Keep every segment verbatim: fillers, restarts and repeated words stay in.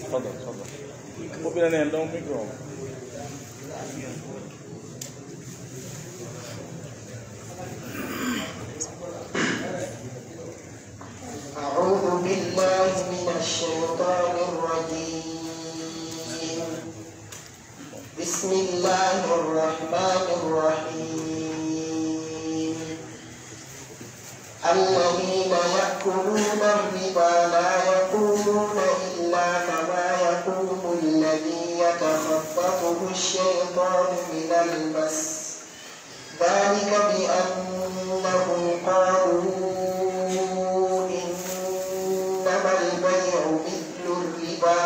تفضل، تفضل. Huɓɓinanee en ɗon micro o. أعوذ بالله من الشيطان الرجيم. بسم الله الرحمن الرحيم. الذين يأكلون الربا لا يقومون إلا كما يقوم الذي يتخبطه الشيطان من المس، ذلك بأنهم قالوا إنما البيع مثل الربا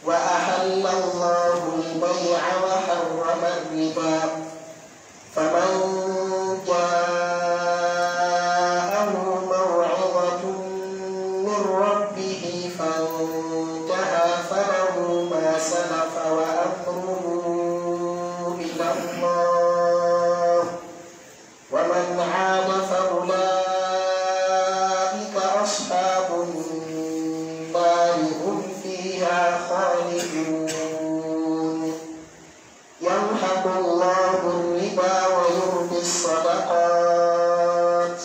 وأحل الله البيع وحرم الربا، فمن جاءه موعظة من ربه فانتهى فله ما سلف وأمره إلى الله، ومن عاد فأولئك أصحاب النار هم فيها خالدون. يمحق الله الربا ويربي الصدقات،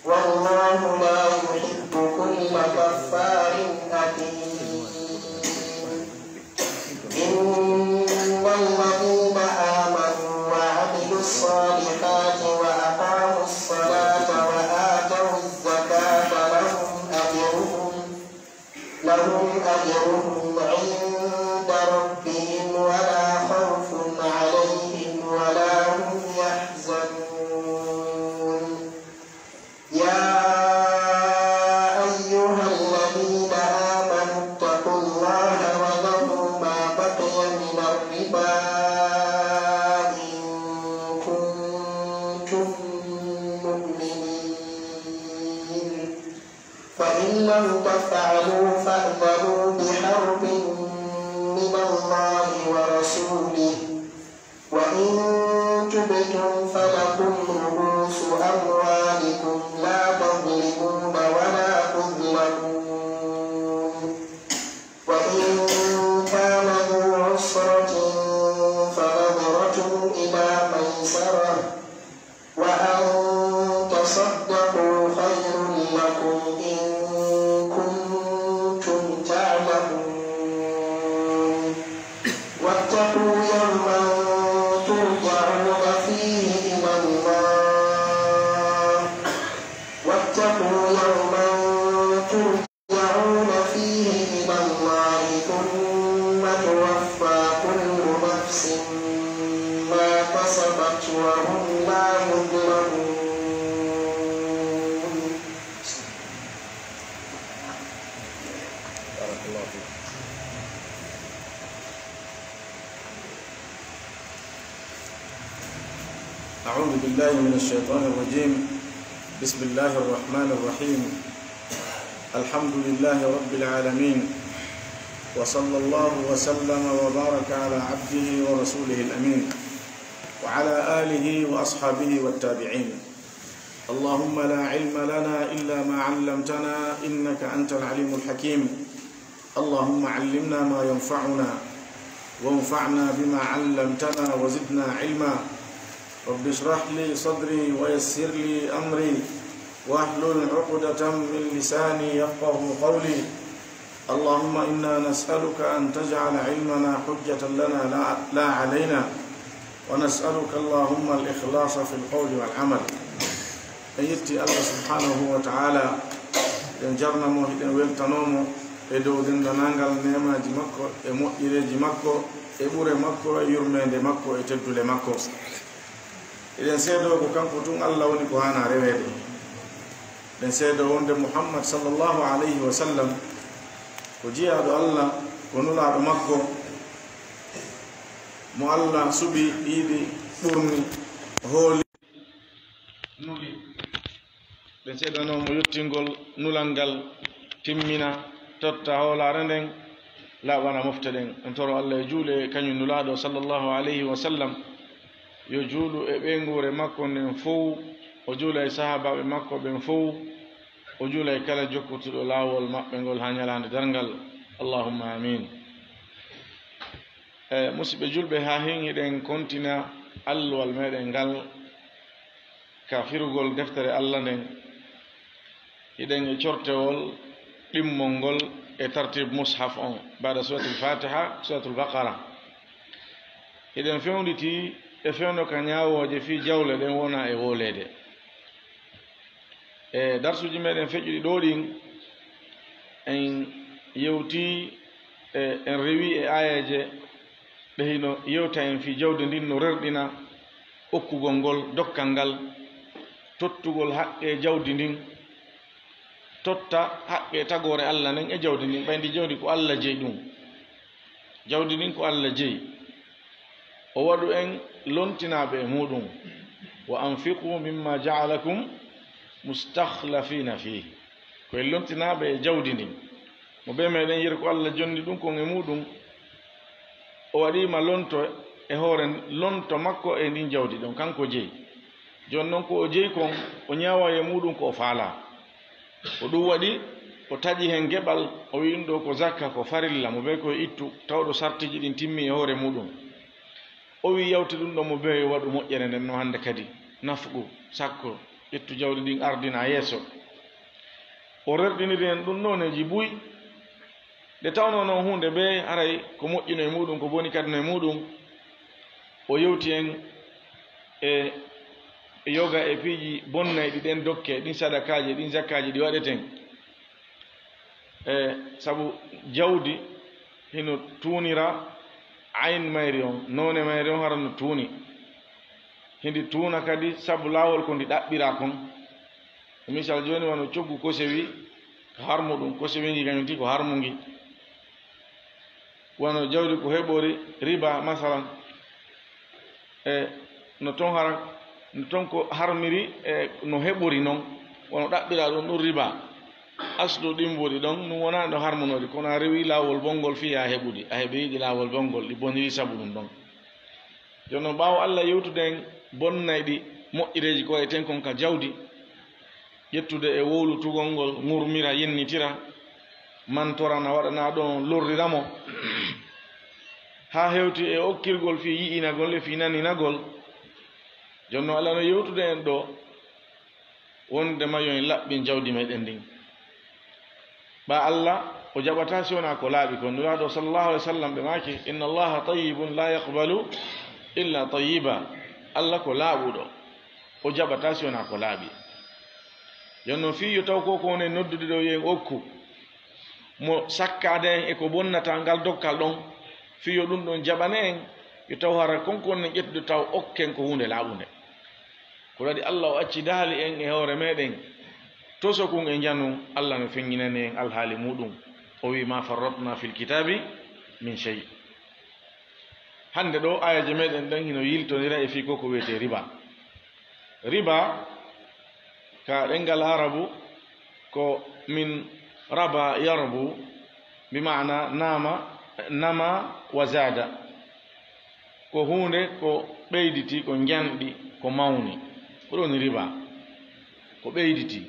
والله لا يحب كل كفار أثيم. إن الذين آمنوا وعملوا الصالحات وأقاموا الصلاة وآتوا الزكاة لهم أجرهم، لهم أجرهم عند ربهم ولا خوف عليهم ولا هم يحزنون. يا أيها الذين آمنوا اتقوا الله وذروا ما بقي من الربا إن كنتم مؤمنين، فإن لم تفعلوا فأذنوا بحرب من الله ورسوله، وإن تبتم فلكم رءوس أموالكم لا تظلمون ولا تظلمون، وإن كان ذو عسرة فنظرة إلى ميسرة، وأن تصدقوا خير لكم إن كنتم تعلمون. واتقوا يوما ترجعون فيه إلى الله، واتقوا يوما ترجعون فيه إلى الله ثم توفى كل نفس ما كسبت وهم لا يظلمون. بارك الله فيك. أعوذ بالله من الشيطان الرجيم. بسم الله الرحمن الرحيم. الحمد لله رب العالمين. وصلى الله وسلم وبارك على عبده ورسوله الأمين. وعلى آله وأصحابه والتابعين. اللهم لا علم لنا إلا ما علمتنا إنك أنت العليم الحكيم. اللهم علمنا ما ينفعنا وانفعنا بما علمتنا وزدنا علما. رب اشرح لي صدري ويسر لي أمري واحلل عقدة من لساني يفقه قولي. اللهم إنا نسألك أن تجعل علمنا حجة لنا لا، لا علينا، ونسألك اللهم الإخلاص في القول والعمل. En yetti Allah subhanahu wa ta'ala, eɗen jarna mo, eɗen weltanoo mo e dow denndanangal neemaaji makko, e moƴƴereeji makko, e ɓure makko, e yurmeende makko, e teddule makko. Eɗen seedoo ko kanko tun Allah woni ko haanaa reweede. Eɗen seedoo wonde Muhammad sallallahu alayhi wa sallam ko jiyaaɗo Allah, ko nulaaɗo makko, mo Allah suɓi, yiɗi, ɓurni, hooli, nuli. Eɗen seedanoo mo yottingol nulal ngal, timmina, totta hoolaare nden, laaɓana mofte ɗen. En toro Allah e juule kañum nulaaɗo sallallahu alayhi wa sallam, yo juulu e ɓeynguure makko nden fow, o juula e sahaabaaɓe makko ɓen fow, O juula e kala jokkutuɗo laawol maɓɓe ngol haa ñalaande darngal. Allahumma amin. E, musidɓe julɓe, haa hin hiɗen kontina alluwal meɗen ngal ka firugol deftere Allah nden. Hiɗen e cortewol ɗimmol ngol e tartib mushaf on, baada suratul Fatiha, suratul Baqara. Hiɗen fewnditi e fewndo ka ñaawooje fii jawle ɗen wona e wooleede. E darsuuji meɗen feƴƴuɗi ɗoo ɗin, en yewti, e en rewi e aayeeje ɗe hino yewta en fii jawdi ndin no rerɗina okkugol ngol dokkal ngal, tottugol haqqe jawdi ndin, totta haqqe tagoore Allah nden e jawdi ndin, ɓay ndi jawdi ko Allah jeyi ɗum. Jawdi ndin ko Allah jeyi. O waɗu en lontinaaɓe e muɗum. "Wa anfiqu mimma ja'alakum mustakhlafina fihi." Ko en lontinaaɓe e jawdi ndin. Mo bee meɗen yeri ko Allah jonni ɗum kon e muɗum, o waɗiima lonto e hoore lonto makko e ndin jawdi ɗon, kanko jeyi. Jooni non ko o jeyi kon, o ñaawa e muɗum ko o faalaa. Ko ɗum waɗi o taƴi heen geɓal, o wi'i ɗum ɗoo ko zakka, ko farilla, mo bee ko e ittu, tawɗo sartiiji ɗin timmi e hoore muɗum. O wi'i yawti ɗum ɗoo mo bee yo waɗu moƴƴere nden no hannde kadi, nafqu, sakko, ƴettu jawdi ndin ardina yeeso. O rerɗiniri en ɗum nooneeji buy. Nde tawnoo non huunde bee haray ko moƴƴuno e muɗum, ko boni kadi no e muɗum, o yewti en e yoga e piiji bonnayɗi ɗen dokke, ɗin sadakaaji, ɗin zakkaaji ɗi waɗeten. E sabu jawdi hino tuunira ayn mayri on, noone mayri on hara no tuuni. Hindi tuuna kadi sabu laawol ko ndi ɗaɓɓiraa kon. Misal jooni wano coggu kosewi, ko harmu ɗum, kosewi ngi kañum tigi ko harmu ngi. Wano jawdi ko heɓori riba, masalan, e no ton hara, no ton ko harmiri, e no heɓori non, wano ɗaɓɓiraa ɗum, ɗum riba. Aslu ɗimbuɗi ɗon, ɗum wonaani ɗo harmunoɗi, kono a rewi laawol bonngol fii a heɓuɗi, a heɓi yiɗi laawol bonngol, ɗi boniri sabu ɗum ɗon. Jooni non, ɓaawo Allah yewtude en bonnayɗi moƴƴereeji ko waɗeten kon ka jawdi, ƴettude e wowlutugol ngol, ŋurmira, yennitira, mantora na waɗanaa ɗon, lorrira mo, haa hewti e okkirgol fii yi'inagol e fii naninagol. Jooni non, Allah no yewtude en ɗoo, wonde ma yo en laɓɓin jawdi meɗen ndin. Ɓaa Allah, o jaɓataa si wonaa ko laaɓi kon. Nulaaɗo sallallahu alaihi wasallam ɓe maaki, "Inna Allaha tayyibun la yaqbalu illa tayyiba." Allah ko laaɓuɗo, o jaɓataa si wonaa ko laaɓi. Jooni non fii yo taw ko ko woni noddude ɗoo yo en okku mo sakkaade en e ko bonnata ngal dokkal ɗon, fii yo ɗum ɗon jaɓane en, yo taw hara kon ko woni ƴettude taw okken ko huunde laaɓunde. Ko waɗi Allah o acci daali en e hoore meɗen, toso kun e njanun, Allah no feññinani en alhaali muɗum. O wi'i, "Ma farratna fil kitabi min shay." Hannde ɗoo, aayeeje meɗen ɗen hino yiltondira e fii ko ko wi'etee riba. Riba, ka ɗemngal Arabu, ko min raba yarbu, bi maana nama, nama wa zada. Ko huunde ko ɓeyditi, ko njanɗi, ko mawni. Ko ɗum woni riba. Ko ɓeyditi,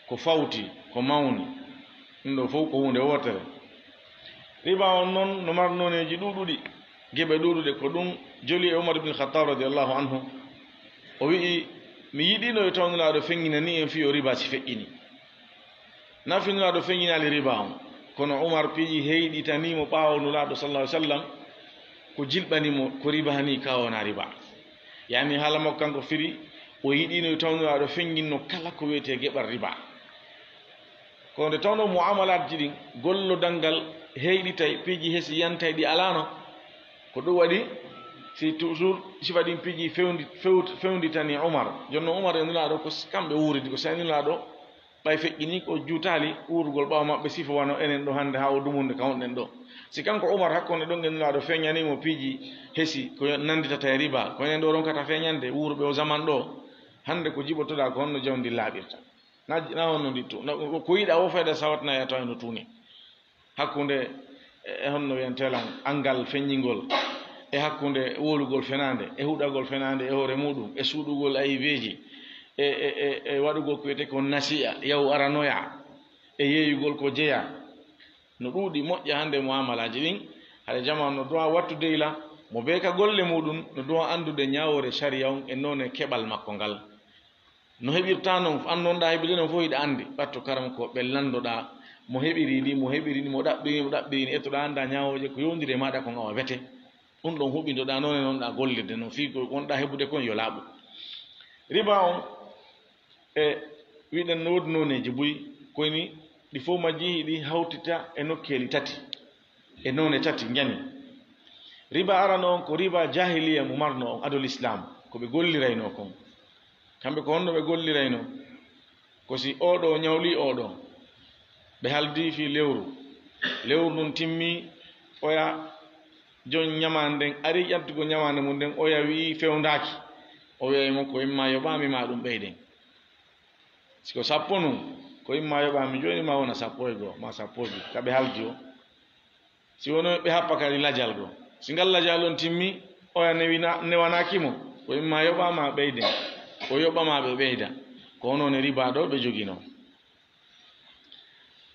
ko fawti, ko mawni. Ɗum ɗoo fof ko huunde wootere. Riba on non no mari nooneeji ɗuuɗuɗi, geɓe ɗuuɗuɗe. Ko ɗum joli e Umar ibn Khattab radiyallahu anhu. O wi'i, "Mi yiɗiino yo taw Nulaaɗo feññinani en fii yo riba si feƴƴini." Nafi Nulaaɗo feññinaali riba on, kono Umar piiji heyɗitanii mo ɓaawo Nulaaɗo sallallahu alaihi wasallam, ko jilɓani mo ko riba nii, ka wona riba. Yaani haala makko kanko firi, o yiɗiino yo taw Nulaaɗo feññinno kala ko wiyetee geɓal riba. Ko nde tawnoo muamalaatji ɗin, gollodal ngal heyɗitay, piiji hesi yantay ɗi alaano. Ko ɗum waɗi, si toujours sifa ɗin piiji fewndi-, fewt-, fewnditanii Umar. Jooni non Umar e Nulaaɗo ko s-, kamɓe wuuridi, ko si Nulaaɗo ɓay feƴƴinii ko juutaali wuurugol ɓaawo maɓɓe, sifa wano enen ɗoo hannde haa o dumunde ka wonɗen ɗoo. Si kanko Umar hakkunde ɗon e Nulaaɗo feeñanii mo piiji hesi ko nannditata e riba, ko enen ɗoo ronkata feeñande wuuruɓe o zaman ɗoo, hannde ko jiɓotoɗaa ko honno jawdi laaɓirta? Na, na honno ndi tu-, na, ko yiɗaa woo fayda sawat na yata no tuuni. Hakkunde e, e honno wiyantee lan, anngal feññingol, e hakkunde wowlugol fenaande, e huɗagol fenaande e hoore muɗum, e suuɗugol ayibeeji, e, e, e, e waɗugol ko wiyetee ko nasiya, yahu aranoya, e yeeyugol ko jeyaa. No ɗuuɗi moƴƴa hannde muamalaaji ɗin. Hara jamaanu no duwaa wattude ila, mo bee ka golle muuɗum, no duwaa anndude ñaawoore sariya on e noone keɓal makko ngal. No heɓirta non, an non ɗa heɓude non fof hiɗa anndi. Ɓatto karam ko ɓe lanndoɗaa, mo heɓiri ndi, mo heɓiri ndi, mo ɗaɓɓiri, mo ɗaɓɓiri ndi, ettoɗaa annda ñaawooje ko yowndiri e maaɗa kon awa wete. Ɗum ɗon huɓindoɗaa noone non ɗa gollirde non, fii ko wonɗa heɓude kon yo laaɓu. Riba on, e wiɗen no woodi nooneeji buy, koyni ɗi fof majji hiɗi hawtita e nokkeeli tati, e noone tati njani. Riba arano on ko riba jahiliya mo marno on ado l'islam, ko ɓe golliraynoo kon. Kamɓe ko honno ɓe golliraynoo? Ko si oo ɗoo ñawlii oo ɗoo, ɓe haaldii fii lewru. Lewru ndun timmii, oya jon ñamaande nden arii ƴattugol ñamaande mun nden, oya wi'i fewndaaki. O wi'ay mo ko imma yoɓaa mi maa ɗum ɓeyden. Si ko sappo nun, ko imma yoɓaa mi jooni maa wona sappo e goo, maa sappo e ɗiɗi, ka ɓe haaldi o. Si wonii ɓe happa kadi lajal goo. Si ngal lajal on timmii, oya newina-, newanaaki mo, ko imma yoɓaa maa ɓeyden, o yoɓa maa ɓe ɓeyda. Ko onon e riba ɗoo ɓe joginoo.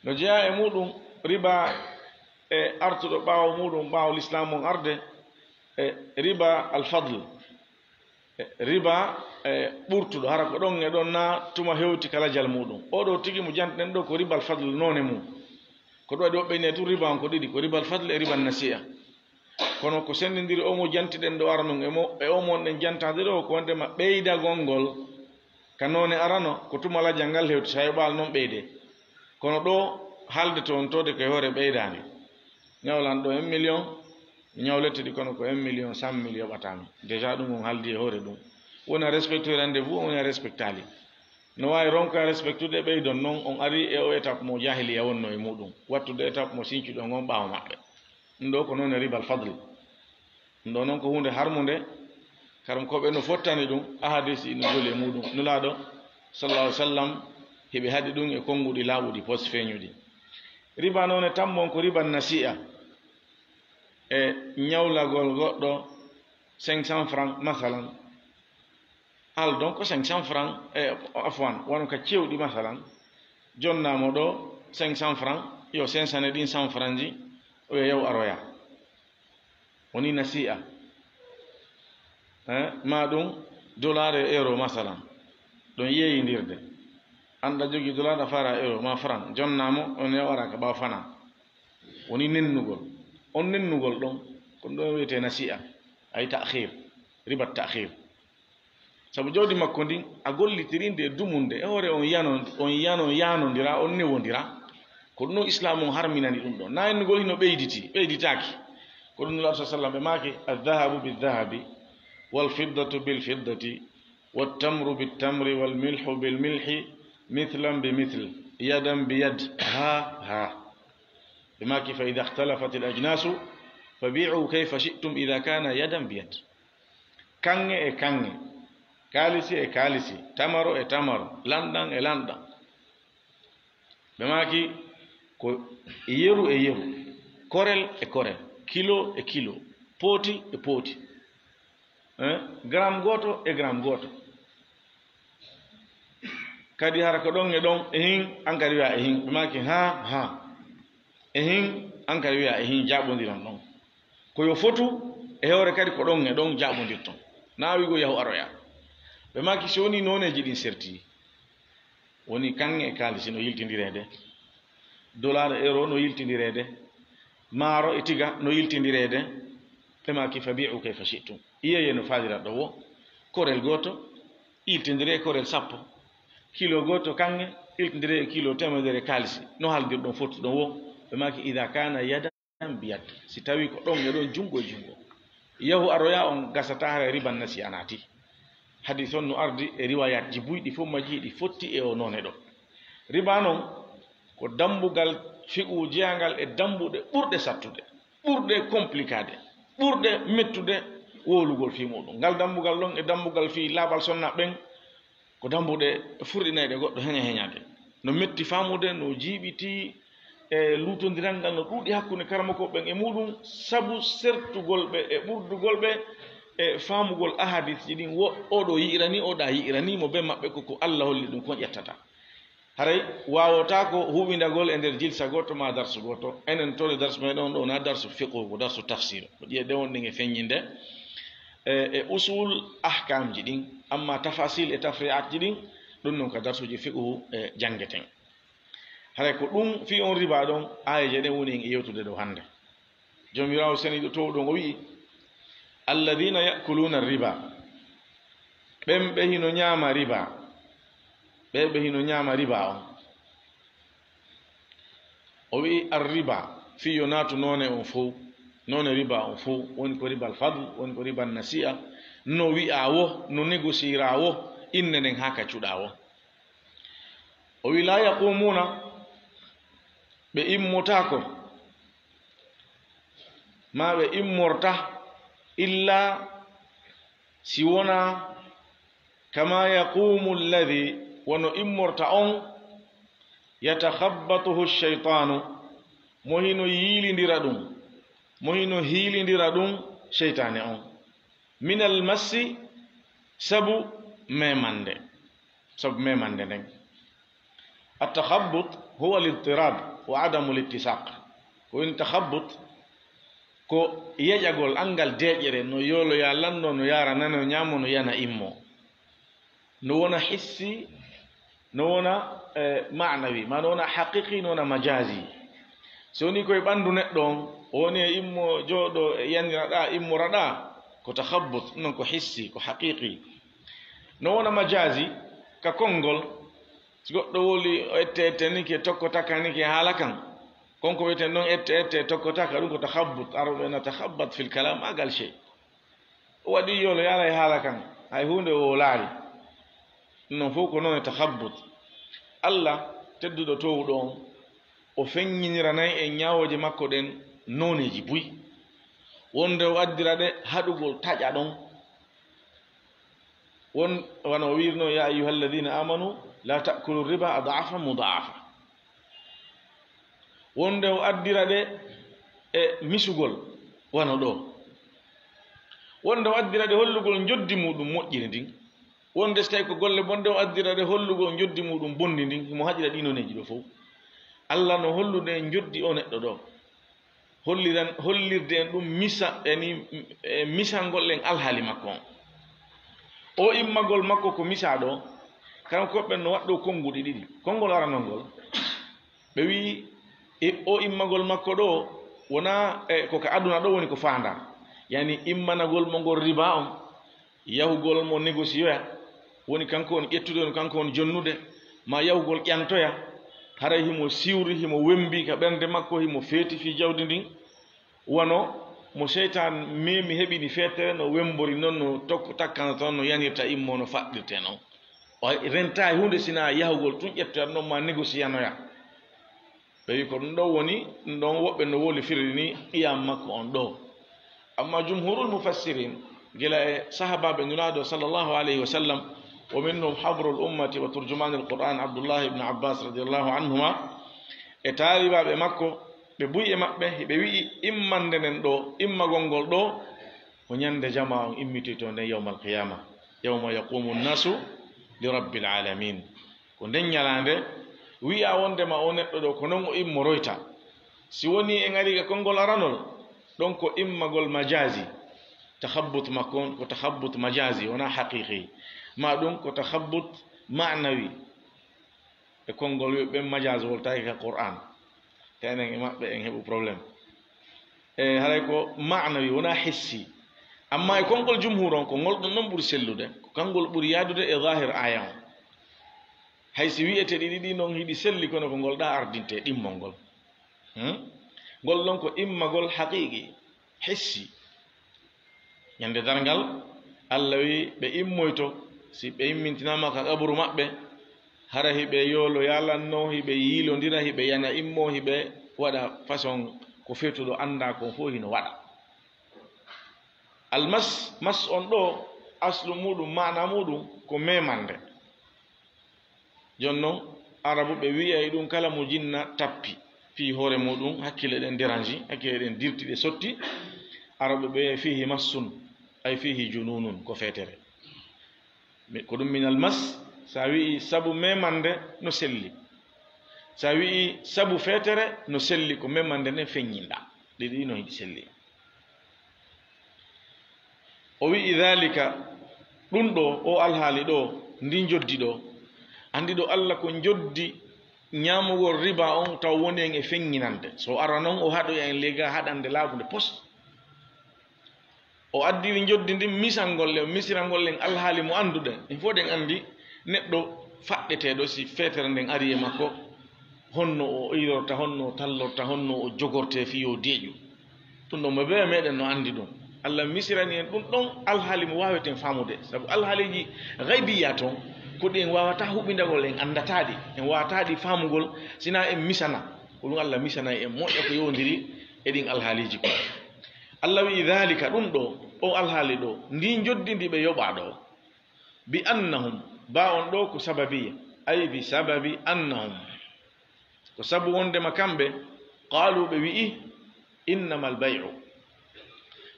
No jeyaa e muuɗum riba e artuɗo ɓaawo muuɗum, ɓaawo lislaam on arde, e riba al-fadl, e riba, e ɓurtuɗo, hara ko ɗon e ɗon na tuma hewti ka lajal muuɗum. Oo ɗoo tigi mo jantiɗen ɗoo ko riba al-fadl noone mum. Ko ɗum waɗi woɓɓe ine tun riba on ko ɗiɗi, ko riba al-fadl e riba an-nasi'a. Kono ko senndindiri oo mo jantiɗen ɗoo aranun e mo, e oo mo wonɗen jantaade ɗoo, ko wonndema ɓeydagol ngol ka noone arano, ko tuma lajal ngal hewti, so a yoɓaali non ɓeydee. Kono ɗoo haalde toon toode ko e hoore ɓeydaande. Ñawlan ɗoo un million, mi ñawlete ɗi kono ko un million cent mille yoɓataa mi. Déjà ɗum on haaldi e hoore ɗum. Woni a respecté rendez-vous, woni a respectaali. No waawi ronka respectude ɓeydon non, on arii e o étape mo jahiliya wonnoo e muuɗum, wattude étape mo sincuɗon on ɓaawo maɓɓe. Ɗum ɗoo ko noone riba al-fadl. Ɗum ɗoo non ko huunde harmunde, karam ko ɓe no fottani ɗum, ahadis ino joli e muuɗum. Nulaaɗo, sallallahu alaihi wasallam, hiɓe haɗi ɗum e konnguɗi laaɓuɗi, pos feeñuɗi. Riba noone tammo on ko riba nasi'a. E ñawlagol goɗɗo cinq cents francs, masalan. Al donc ko cinq cents francs, e, afwan, wano ka cewɗi, masalan, jonnaa mo ɗoo cinq cents francs, yo cinq cents e ɗin cent francs ji, o yo yaw aroya. Woni nasi'a. Eh, ma ɗum dollar e euro, masalan. Ɗon yeeyindirde. An ɗa jogii dollar, a faara euro, ma franc. Jonnaa mo, on yawara ka ɓaawo fana. Woni nennugol. On nennugol ɗon, ko ɗum ɗon wiyetee nasi'a. Ay ta'khir. Riba ta'khir. Sabu jawdi makko ndin, a gollitiri ndi e dumunde, e hoore on yano, on yano, yanondira, on newondira. Ko ɗum ɗon Islaam on harminani ɗum ɗon. Na ennugol hino ɓeyditi, ɓeyditaaki. Ko ɗum Nulaaɗo sallallahu alaihi wasallam ɓe maaki, "Adh-dhahabu bidh-dhahabi, wal-fiddatu bil-fiddati, wat-tamru bit-tamri, wal-milhu bil-milhi, mithlan bi mithl, yadan bi yad, ha, ha." Ɓe maaki, "Fa idha ikhtalafatil ajnasu, fabi'u kayfa shi'tum idha kana yadan bi yad." Kaŋŋe e kaŋŋe, kaalisi e kaalisi, tamaro e tamaro, lanɗan e lanɗan. Ɓe maaki ko yeru e yeru, korel e korel, kilo e kilo, pooti e pooti, eh, gram gooto e gram gooto. Kadi hara ko ɗon e ɗon, e hin, an kadi wi'a e hin. Ɓe maaki, ha, ha. E hin, an kadi wi'a e hin, jaɓondiron ɗon. Ko yo fotu, e hoore kadi ko ɗon e ɗon jaɓondirton. Na wi'go yahu aroya. Ɓe maaki, si woni nooneeji ɗin serti, woni kaŋŋe e kaalisi no yiltindireede, dollar e euro no yiltindireede, maaro e tiga no yiltindireede, ɓe maaki, "Fabi'u kayfa shi'tum." Iyeeye no faalira ɗo wo, korel gooto, iltindire e korel sappo. Kilo gooto kaŋŋe, iltindire e kilo teemedere kaalisi. No haaldirɗon fottuɗon wo, ɓe maaki, "Idha kana yadan bi yad." Si tawi ko ɗon e ɗon, junngo e junngo. Yahu aroya on gasata hara riban nasi'a naati. Hadiis on no ardi e riwaayaatji buy, ɗi fof majji ɗi fotti e o noone ɗo. Riba non ko dambugal fiqhu jeyangal e dambuɗe ɓurɗe sattude, ɓurɗe komplikaade, ɓurɗe mettude wowlugol fii muɗum. Ngal dambugal ɗon e dambugal fii laaɓal sonna ɓen, ko dambuɗe furɗinayɗe goɗɗo heña heñaade. No metti faamude, no jiiɓiti e luutondiral ngal, no ɗuuɗi hakkunde karamokooɓe ɓen e muɗum, sabu sertugol ɓe e ɓurdugol ɓe e faamugol ahadisji ɗin, wo oɗo yi'irani, oɗa yi'irani mo, be maɓɓe ko ko Allah holli ɗum kon ƴettata. Haray waawotaako huɓindagol e nder jilsa gooto ma darsu gooto. Enen to e darsu meɗen on ɗo, na darsu fiqhu, ko darsu tafsir. Ko ƴiye ɗe wonɗen e feññinde e, e usul ahkamji ɗin, amma tafasil e tafri'atji ɗin, ɗum non ka darsuji fiqhu e janngeten. Haray ko ɗum fii on riba ɗon, aayeje ɗen woni en e yewtude ɗo hannde. Joomiraawo seniiɗo toowɗo on o wi'i, "Alladhina ya'kuluna riba." Ɓen ɓe hino ñaama riba. Ɓe ɓe hino ñaama riba on. O wi'i, "Ar-riba, fii yo naatu noone on fow, noone riba on fow, woni ko riba al-fadl, woni ko riba an-nasi'a, no wi'aa wo, no négociiraa wo, innde nden haa kaccuɗaa wo." O wi'i, "La yaqumuna," ɓe immotaako, ma ɓe immorta, "illa," si wonaa, "kama yaqumu alladhi," wano immorta on, "yatakhabbatuhu shaytanu," mo hino yiilindira ɗum, mo hino hiilindira ɗum seytaane on, "minal massi," sabu memande, sabu memande nden. At-takhabbut huwa al-idtirab wa adamu al-ittisaq. Ko woni takhabbut? Ko yeƴagol anngal deeƴere, no yooloya lanno, no yaara nano, ñaamo, no yana immo. No wona hissi, no wona, eh, ma'nawi, ma no wona haqiqi, no wona majazi. So woni koye ɓanndu neɗɗo on, o woni e immo, jooɗo, e yanira ɗa, immora ɗa, ko takhabbut, non ko hissi, ko haqiqi. No wona majazi, ka konngol, si goɗɗo woli o ette ette ni ke tokko taka ni ke haala kan, kon ko wiyeten non ette ette tokko taka, ɗum ko takhabbut, Arabɓe na takhabbat fil kalam agal shay. O waɗi yoolo yaara e haala kan, hay huunde o wolaali. Ɗum non fof ko non e takhabbut. Allah tedduɗo toowuɗo on, o feññiniranay en ñaawooje makko ɗen nooneeji buy. Wonde o addira ɗe haɗugol taƴa ɗon. Won, wano o wiirno, "Ya ayyuha alladhina amanu la ta'kulu riba ad'afan mudha'afa." Wonde o addira ɗe e misugol wano ɗo. Wonde o addira ɗe hollugol njoddi muɗum moƴƴiri ndin. Wonde so tawi ko golle bonɗe, o addira ɗe hollugol njoddi muɗum bonndi ndin. Himo haɗira ɗi nooneeji ɗo fof. Allah no hollude njoddi o neɗɗo ɗo. Holliran-, hollirde en ɗum misa-, yani, e misangol en alhaali makko on. O immagol makko ko misaa ɗo, kanko ɓen no waɗɗo konnguɗi ɗiɗi. Konngol aranol ngol, ɓe wi'i, e o immagol makko ɗo, wonaa, e, ko ka aduna ɗo woni ko faandaa. Yani immanagol mo ngol riba on, yahugol mo négociyoya, woni kanko woni ƴettude, woni kanko woni jonnude, ma yahugol ƴantoya, haray himo siwri, himo wembi ka ɓernde makko, himo feeti fii jawdi ndin, wano mo seytaan memi heɓini feetere, no wembori non, no tokko takkanta ton, no yanirta immo, no faɗɗirte non. O rentaay huunde sinaa yahugol tun ƴettoya non ma négociyanoya. Ɓe wi ko ɗum ɗon woni, ɗum ɗon woɓɓe no woli firiri ni qiyam makko on ɗo. Amma jumhurul mufassirin, gila e sahabaaɓe Nulaaɗo sallallahu alayhi wa sallam, wa minhum habrul ummati wa turjumanil Qur'an Abdullah ibn Abbas radiyallahu anhuma, e taalibaaɓe makko, ɓe buy e maɓɓe, ɓe wi'i immande nden ɗo, immagol ngol ɗo, ko ñande jamaa on immitoyto nden yawmal qiyama, yawma yaqumu nnasu li rabbil alamin. Ko nden ñalaande wi'a wondema o neɗɗo ɗo ko non o immoroyta. Si woni en ari e konngol aranol, ɗon ko immagol majazi, takhabbut makko on ko takhabbut majazi, wonaa haqiqi. Ma ɗum ko takhabbut ma'nawi. E konngol wi'uɓe ɓen majazi woltaaki ka Qur'an. Te enen e maɓɓe en heɓu problème. E haray ko ma'nawi, wonaa hissi. Amma e konngol jumhur on, ko ngol ɗon non ɓuri sellude, ko kangol ɓuri yaadude e zahir aaya on. Hay si wi'ete ɗiɗi ɗi non hiɗi selli, kono ko ngol ɗa ardinte ɗimmol ngol. Hmm? Ngol ɗon ko immagol haqiqi, hissi. Ñande darngal, Allah wi ɓe immoyto, si ɓe immintinaama ka qaburu maɓɓe, hara hiɓe yoolo yaalanno, hiɓe yiilondira, hiɓe yana immo, hiɓe waɗa façon ko feetuɗo annda kon fof hino waɗa. Almas, mas on ɗo, aslu muɗum, maana muɗum ko memande. Jon non, Arabu ɓe wi'ay ɗum kala mo jinna tappi fii hoore muɗum, hakkille ɗen dérange, hakkille ɗen dirti, ɗe sotti. Arabu ɓe wi'ay fihi massun, Ay fihi jununun, ko feetere. Mi-, ko ɗum minal mas, so a wi'i sabu memande no selli. So a wi'i sabu feetere no selli, ko memande nden feññinɗa. Ɗiɗi no hiɗi selli. O wi'i dhalika, ɗum ɗo, o alhaali ɗo, ndi njoddi ɗo. Anndi ɗo Allah ko njoddi ñaamugol riba on taw woni en e feññinande. So ara non o haɗoya en lega haɗande laaɓunde pos. O addiri njoddi ndin misangol en, misirangol en alhaali mo annduɗen. En fof ɗen anndi neɗɗo faɗɗeteeɗo si feetere nden ari e makko, honno o iirorta, honno o tallorta, honno o jogortee fii yo deeƴu. Ɗum ɗon mo bee meɗen no anndi ɗum. Allah misirani en ɗum ɗon alhaali mo waaweten faamude. Sabu alhaaliiji gaybiya ton, ko ɗi en waawataa huɓindagol, en anndataa ɗi, en waawataa ɗi faamugol, sinaa en misana. Ko ɗum Allah misanay en moƴƴa ko yowondiri e ɗin alhaaliiji ko. Allah wi'i, "Dhalika, ɗum ɗo, on alhaali ɗo, ndi njoddi ndi ɓe yoɓaa ɗo, bi annahum, ba on ɗo ko sababiya, ay bi sababi annahum." Ko sabu wondema kamɓe, qaalu, ɓe wi'i, "Innamal bay'u."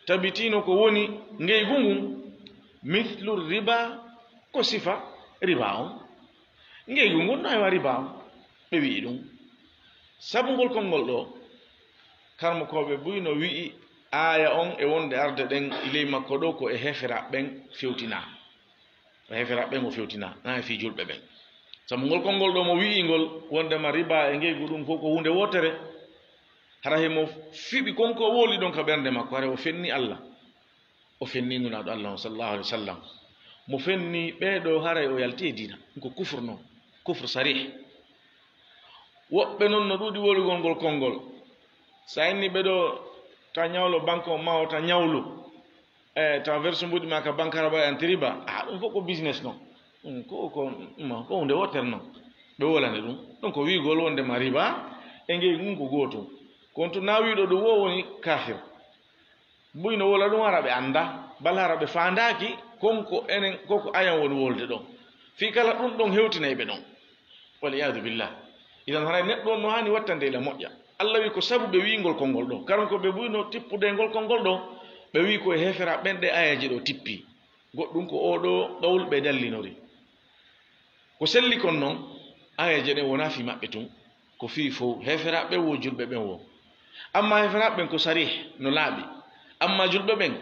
Tabitino ko woni ngeygu ngun, mithlu riba, ko sifa riba on. Ngeygu ngun no hewa riba on, ɓe wi'i ɗum. Sabu ngol konngol ɗo, karmokooɓe buy no wi'i aaya on e wonde arde ɗen e ley makko ɗo ko e heferaaɓe ɓen fewtinaa. E heferaaɓe ɓen o fewtinaa, na e fii julɓe ɓen. Sabu ngol konngol ɗo mo wi'i ngol wondema riba e ngeygu ɗum fof ko huunde wootere. Hara himo fiɓi kon ko woli ɗon ka ɓernde makko, hara o fenni Allah. O fenni Nulaaɗo Allah on, sallallahu alaihi wasallam. Mo fenni ɓee ɗo, haray o yalti e diina. Ɗum ko kufr non, kufr sarih. Woɓɓe non no ɗuuɗi wolugol ngol konngol. Sa inni ɓe ɗo, ta ñawlo banque on ma o ta ñawlu, e ta verse mbuɗi ma ka banque araɓa e anti riba. Ah, ɗum fof ko business non. Ɗum ko, ko, ma, ko hunde wootere non. Ɓe wolani ɗum. Ɗum ko wi'ugol wondema riba e ngeygu ngun ko gootum. Kono to na wi'uɗo ɗum o woni kafir. Buy no wola ɗum, hara ɓe annda, bal hara ɓe faandaaki, kon ko enen, ko ko ayan woni wolde ɗon. Fii kala ɗum ɗon hewtinay ɓe ɗon. Wal iyadu billah. Idan haray neɗɗo on no haani wattande ila moƴƴa. Allah wi ko sabu ɓe wi'ingol konngol ɗo. Karon ko ɓe buy no tippude ngol konngol ɗo, ɓe wi ko e heferaaɓe ɓen ɗe ayaji ɗo tippi. Goɗɗum ko oo ɗo qawul ɓe dallinori. Ko selli kon non, ayaje ɗen wonaa fii maɓɓe tun, ko fii fow, heferaaɓe ɓen wo, julɓe ɓen wo. Amma heferaaɓe ɓen ko sarih, no laaɓi. Amma julɓe ɓen,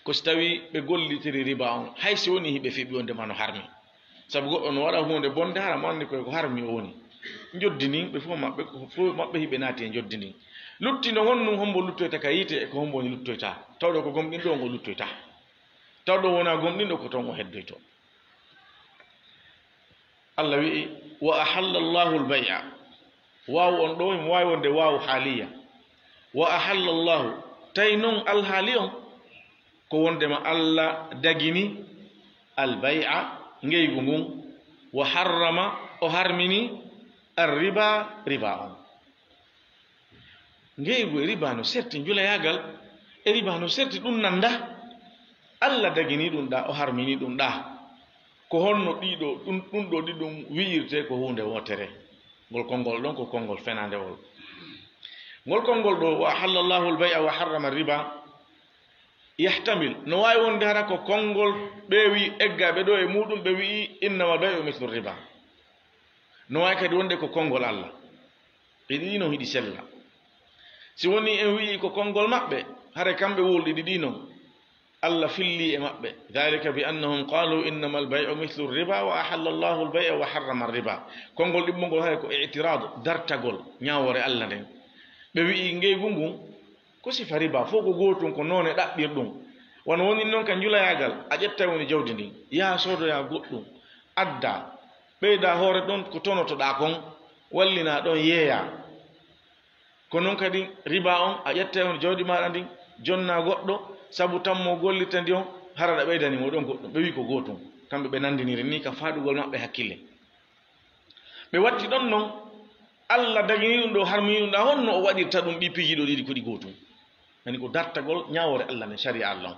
ko si tawii ɓe gollitiri riba on, hay si wonii hiɓe fiɓi wondema no harmi. Sabu goɗɗo no waɗa huunde bonde, hara mo anndi koy ko harmi o woni. Njoddi ndin, ɓe fof maɓɓe, ko fof maɓɓe hiɓe naati e njoddi ndin. Lutti no honɗum, hombo luttoyta ka yiite e ko hombo woni luttoyta. Tawɗo ko gomɗinɗo on o luttoyta. Tawɗo wonaa gomɗinɗo ko ton o heddoyto. Allah wi'i, "Wa ahalla Allahu al-bay'a." Waawu on ɗo, himo waawi wonde waawu haaliya. "Wa ahalla Allahu," tawi non alhaali on, ko wondema Allah dagini al-bay'a, ngeygu ngun, "wa harrama," o harmini, "ar-riba," riba on. Ngeygu e riba no serti, njulayaagal e riba no serti, ɗum nanda. Allah dagini ɗum ɗa, o harmini ɗum ɗa. Ko honno ɗiɗo, ɗum, ɗum ɗo ɗiɗum wi'irte ko huunde wootere? Ngol konngol ɗon ko konngol fenaandewol. Ngol konngol ɗo, "Wa ahalla Allahu al-bay'a wa harrama ar-riba," yahtamil, no waawi wonde hara ko konngol ɓe wi'i eggaaɓe ɗo e muɗum, ɓe wi'i, "Innamal bay'u mithlu riba." No waawi kadi wonde ko konngol Allah. Ɗi ɗiɗi non hiɗi sella. Si woni en wi'i ko konngol maɓɓe, hare kamɓe wolɗi ɗi ɗi non, Allah filli e maɓɓe. "Dhalika bi annahum qalu innamal bay'u mithlu riba wa ahalla Allahu al-bay'a wa harrama ar-riba." Konngol ɗiɗmongol hare ko i'tirad, dartagol ñaawoore Allah nden. Ɓe wi'i ngeygu ngun ko sifa riba, fof ko gootum, ko noone ɗaɓɓirɗum. Wano woni non ka njulayaagal, a ƴetta woni jawdi ndin, yaha soodoya goɗɗum, adda, ɓeyda hoore ɗon ko tonotoɗaa kon, wallina ɗon yeeya. Ko non kadi riba on, a ƴetta on jawdi maaɗa ndin, jonna goɗɗo, sabu tammo gollita ndi on, hara ɗa ɓeydani mo ɗon goɗɗum. Ɓe wi ko gootum. Kamɓe ɓe nandiniri ni ka faaɗugol maɓɓe hakkille. Ɓe watti ɗon non, Allah dagini ɗum ɗo, harmini ɗum ɗa, honno o waɗirta ɗum ɗi piiji ɗo ɗiɗi ko ɗi gootum? Ani ko dartagol ñaawoore Allah nden, sharia Allah on.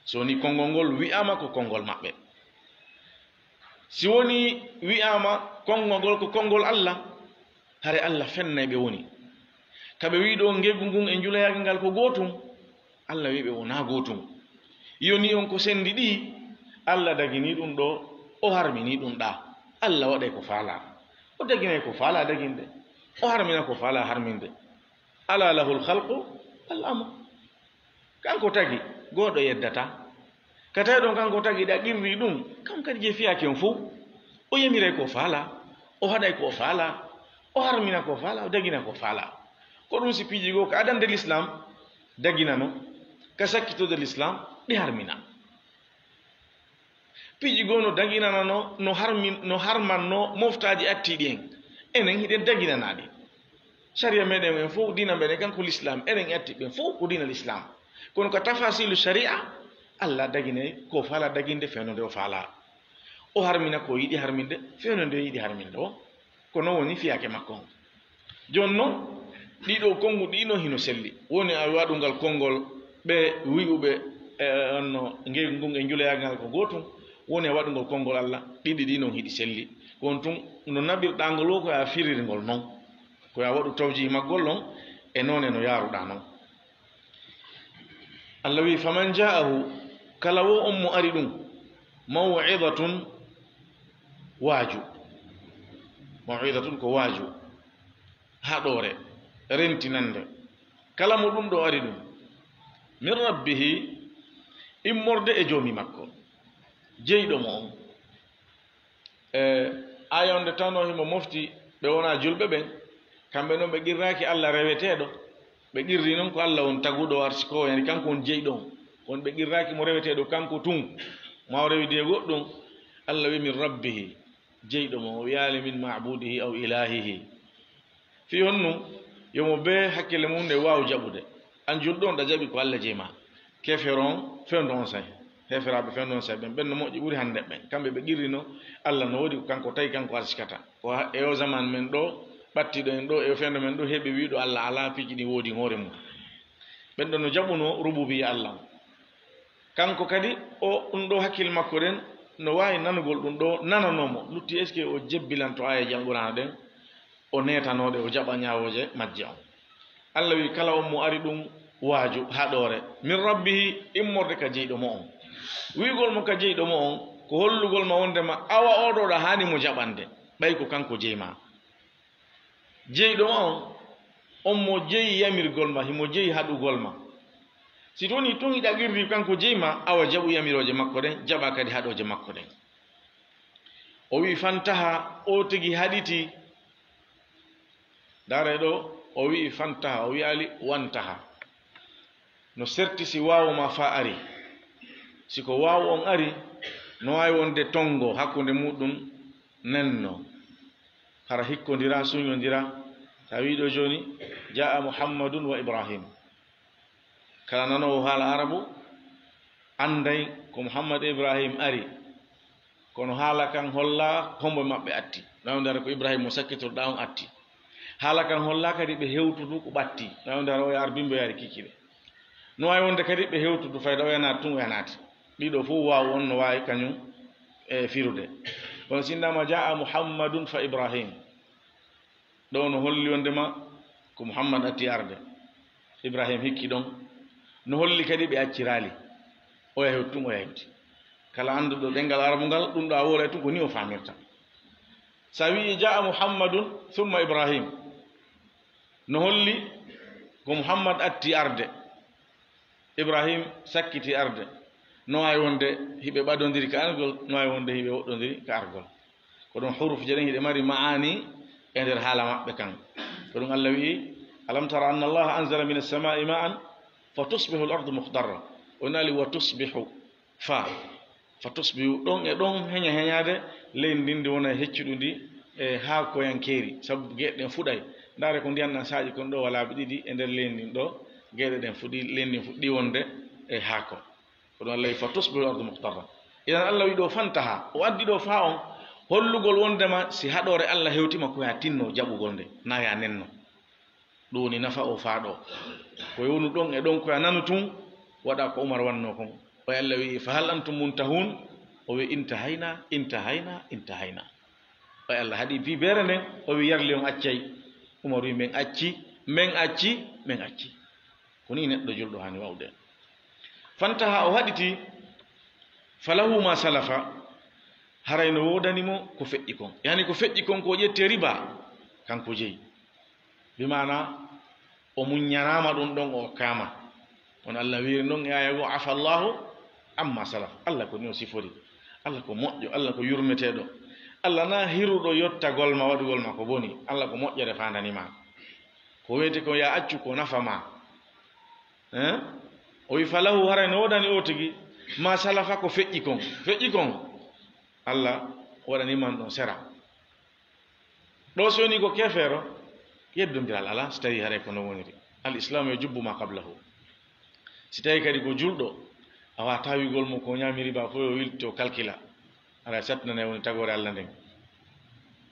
So woni konngol ngol wi'aama ko konngol maɓɓe. Si woni wi'aama konngol ngol ko konngol Allah, hare Allah fennay ɓe woni. Ka ɓe wi'i ɗo ngeygu ngun e njulayaagal ngal ko gootum, Allah wi'i ɓe wonaa gootum. Yoni on ko senndi ɗi, Allah dagini ɗum ɗo, o harmini ɗum ɗa. Allah waɗay ko faala. O daginay ko faala daginde. O harmina ko faala harminde. Ala lahul khalqu wal amr. Kanko tagi, gooɗo yeddata. Ka tawi ɗon kanko tagi ɗa qirri ɗum, kam kadi je fiyaaki on fow. O yamiray ko faala, o haɗay ko faala, o harmina ko faala, o dagina ko faala. Ko ɗum si piiji goo ka adande l'islam daginano, ka sakkitode l'islam ɗi harmina. Piiji goo no daginanano, no harmin-, no harmanno moftaaji attiiɗi en. Enen hiɗen daginanaaɗi. Sariya meɗen en fow, diina meɗen kan ko l'islam. Enen e atti ɓen fow ko diina l'islam. Kono ka tafasilu sariya, Allah daginay ko faala daginde fewndo nde o faala. O harmina ko yiɗi harminde fewndo nde yiɗi harminde o. Ko non woni fiyaake makko on. Jooni non, ɗiɗo konnguɗi ɗi non hino selli. Woni a waɗungal konngol ɓe wi'uɓe, e, on no ngeygu ngun e njuloyagal ko gootum. Woni a waɗungol konngol Allah, ɗiɗi ɗi non hiɗi selli. Ko on tun no naɓirɗaa ngol wo ko a firiri ngol non. Ko a waɗu tawjihi maggol non, e noone no yaaruɗaa non. Allah wi'i, "Faman ja'ahu," kala wo on mo ari ɗum, "maw'izatun," waaju. "Maw'izatun," ko waaju, haɗoore, rentinande. Kala mo ɗum ɗo ari ɗum, "min rabbihi," immorde e joomi makko, jeyɗo mo on. E, aya on nde tawno himo mofti ɓe wonaa julɓe ɓen, kamɓe non ɓe qirraaki Allah reweteeɗo, ɓe qirri non ko Allah on taguɗo o, arsikoowo, yani kanko on jeyɗo on. Kono ɓe qirraaki mo reweteeɗo kanko tun, ma o rewidi e goɗɗum. Allah wi, "Min rabbihi," jeyɗo mo, o wiyaali, "min ma'budihi aw ilahihi." Fii honɗum? Yo mo bee hakkille mum nde waaw jaɓude. An julɗo on, ɗa jaɓi ko Allah jeyi ma. Kefeero on, fewndo on say. Heeferaaɓe fewndo on say, ɓen, ɓen no moƴƴi ɓuri hannde ɓen. Kamɓe ɓe qirrino Allah no woodi ko kanko tawi, kanko arsikata. Ko ha-, e o zaman men ɗo, ɓattiɗo en ɗo, e o fewndo men ɗo, heɓi wi'uɗo Allah alaa, piiji ɗin woodi hoore mum. Ɓen ɗon no jaɓuno rububiyya Allah on. Kanko kadi, o, ɗum ɗo hakkille makko ɗen, no waawi nanugol ɗum ɗo, nananoo mo. Lutti, est-ce que o jebbilanto aayeeje Alqur'aana ɗen? O neetanooɗe, o jaɓa ñaawooje majje on. Allah wi, kala on mo ari ɗum waaju, haɗoore, min rabbihi, immorde ka jeyɗo mo on. Wi'ugol mo ka jeyɗo mo on, ko hollugol ma wondema awa oo ɗo ɗa haani mo jaɓande, ɓay ko kanko jeyi ma. Jeyɗo ma on, on mo jeyi yamirgol ma, himo jeyi haɗugol ma. Si toni tun hiɗa qirri kanko jeyi ma, awa jaɓu yamirooje makko ɗen, jaɓa kadi haɗooje makko ɗen. O wi'i, "Fantaha," o tigi haɗiti. Ndaaree ɗo, o wi'i, "Fantaha," o wi'aali, "Wantaha." No serti si waawu ma fa ari. Si ko waawu on ari, no waawi wonde tonngo hakkunde muɗum nenno. Hara hikkondira, suñondira. Sa wi'i ɗo jooni, "Jaa'a Muhammadun wa Ibrahim." Kala nanoowo haala Arabu annday ko Muhammad e Ibrahim ari. Kono haala kan hollaa hombo maɓɓe atti. Nawde ara ko Ibrahim mo sakkitorɗaa on atti. Haala kan hollaa kadi ɓe hewtudu ko ɓatti. Nawde ara o yaar bimbo yaari kikiɗe. No waawi wonde kadi ɓe hewtudu fayda o yanaati tun o yanaati. Ɗiɗo fof waaw on no waawi kañum e firude. Kono sinndama jaa'a Muhammadun fa Ibrahim. Ɗo no holli wondema ko Muhammad atti arde. Ibrahim hikki ɗon. No holli kadi ɓe acciraali. Oya hewti tun, oya hewti. Kala annduɗo ɗenngal Arabu ngal, ɗum ɗo a wooray tun ko ni o faamirta. Sa wi'i, "Jaa'a Muhammadun summa Ibrahim." No holli ko Muhammad atti arde. Ibrahim sakkiti arde. No waawi wonde hiɓe ɓadondiri ka argol, no waawi wonde hiɓe woɗɗondiri ka argol. Ko ɗum hurufje ɗen hiɗe mari ma'ani e nder haala maɓɓe kan. Ko ɗum Allah wi'i, "Alam tara anna Allaha anzala minas samaa'i ma'an fa tusbihu al-ardu mukhdarra." O naali wa tusbihu fa. Fa tusbihu, ɗon e ɗon heña heñaade, leydi ndin ndi wona heccuɗundi e haakoyankeeri, sabu geɗe ɗen fuɗay. Ndaare ko ndiyan ɗan saaƴi kon ɗo wa laabi ɗiɗi e nder leydi ndin ɗo, geɗe ɗen fuɗi, leydi ndin fuɗɗi wonde e haako. Ko ɗum Allah wi, "Fa tusbihu al-ardu mukhdarra." Idan Allah wi ɗo, "Fantaha." O addi ɗo fa on hollugol wondema si haɗoore Allah hewtima ko ya tinno jaɓugol nde, na ya nenno. Ɗum woni nafa o faa ɗo. Ko yownu ɗon e ɗon ko ya nanu tun, waɗa ko Umar wanno kon. O Allah wi, "Fa hal antum muntahun?" O wi, "Intahayna, intahayna, intahayna." O Allah haɗi bi beere nden, o wi, "Yarli on accay." Umar wi, "Men acci, men acci, men acci." Ko ni neɗɗo julɗo hani wawde. Fantaha, o haɗiti, falahu ma salafa, haray no woodani mo ko feƴƴi kon. Yani ko feƴƴi kon ko o ƴetti e riba, kanko jeyi. Bi maana o muññanaama ɗum ɗon o okkaama. On Allah wiiri non e aaya goo, "Afa Allahu amma salaf." Allah ko ni o sifori. Allah ko moƴƴo, Allah ko yurmeteeɗo. Allah na hiruɗo yottagol ma, waɗugol ma ko boni. Allah ko moƴƴere faandani ma. Ko weeti ko ya accu ko nafa ma. Eh? O wi falahu, haray no woodani o tigi, ma salafa, ko feƴƴi kon. Feƴƴi kon, Allah waɗani man ɗon sera. Ɗo so woni ko keefeero, yeddondiral alaa, si tawii haray ko no woniri. Al islamu yajubbu ma qablahu. Si tawii kadi ko julɗo, a waawataa wi'ugol mo ko o ñaami riba fof yo wilto kalkila. Haray sattinanay woni tagoore Allah nden.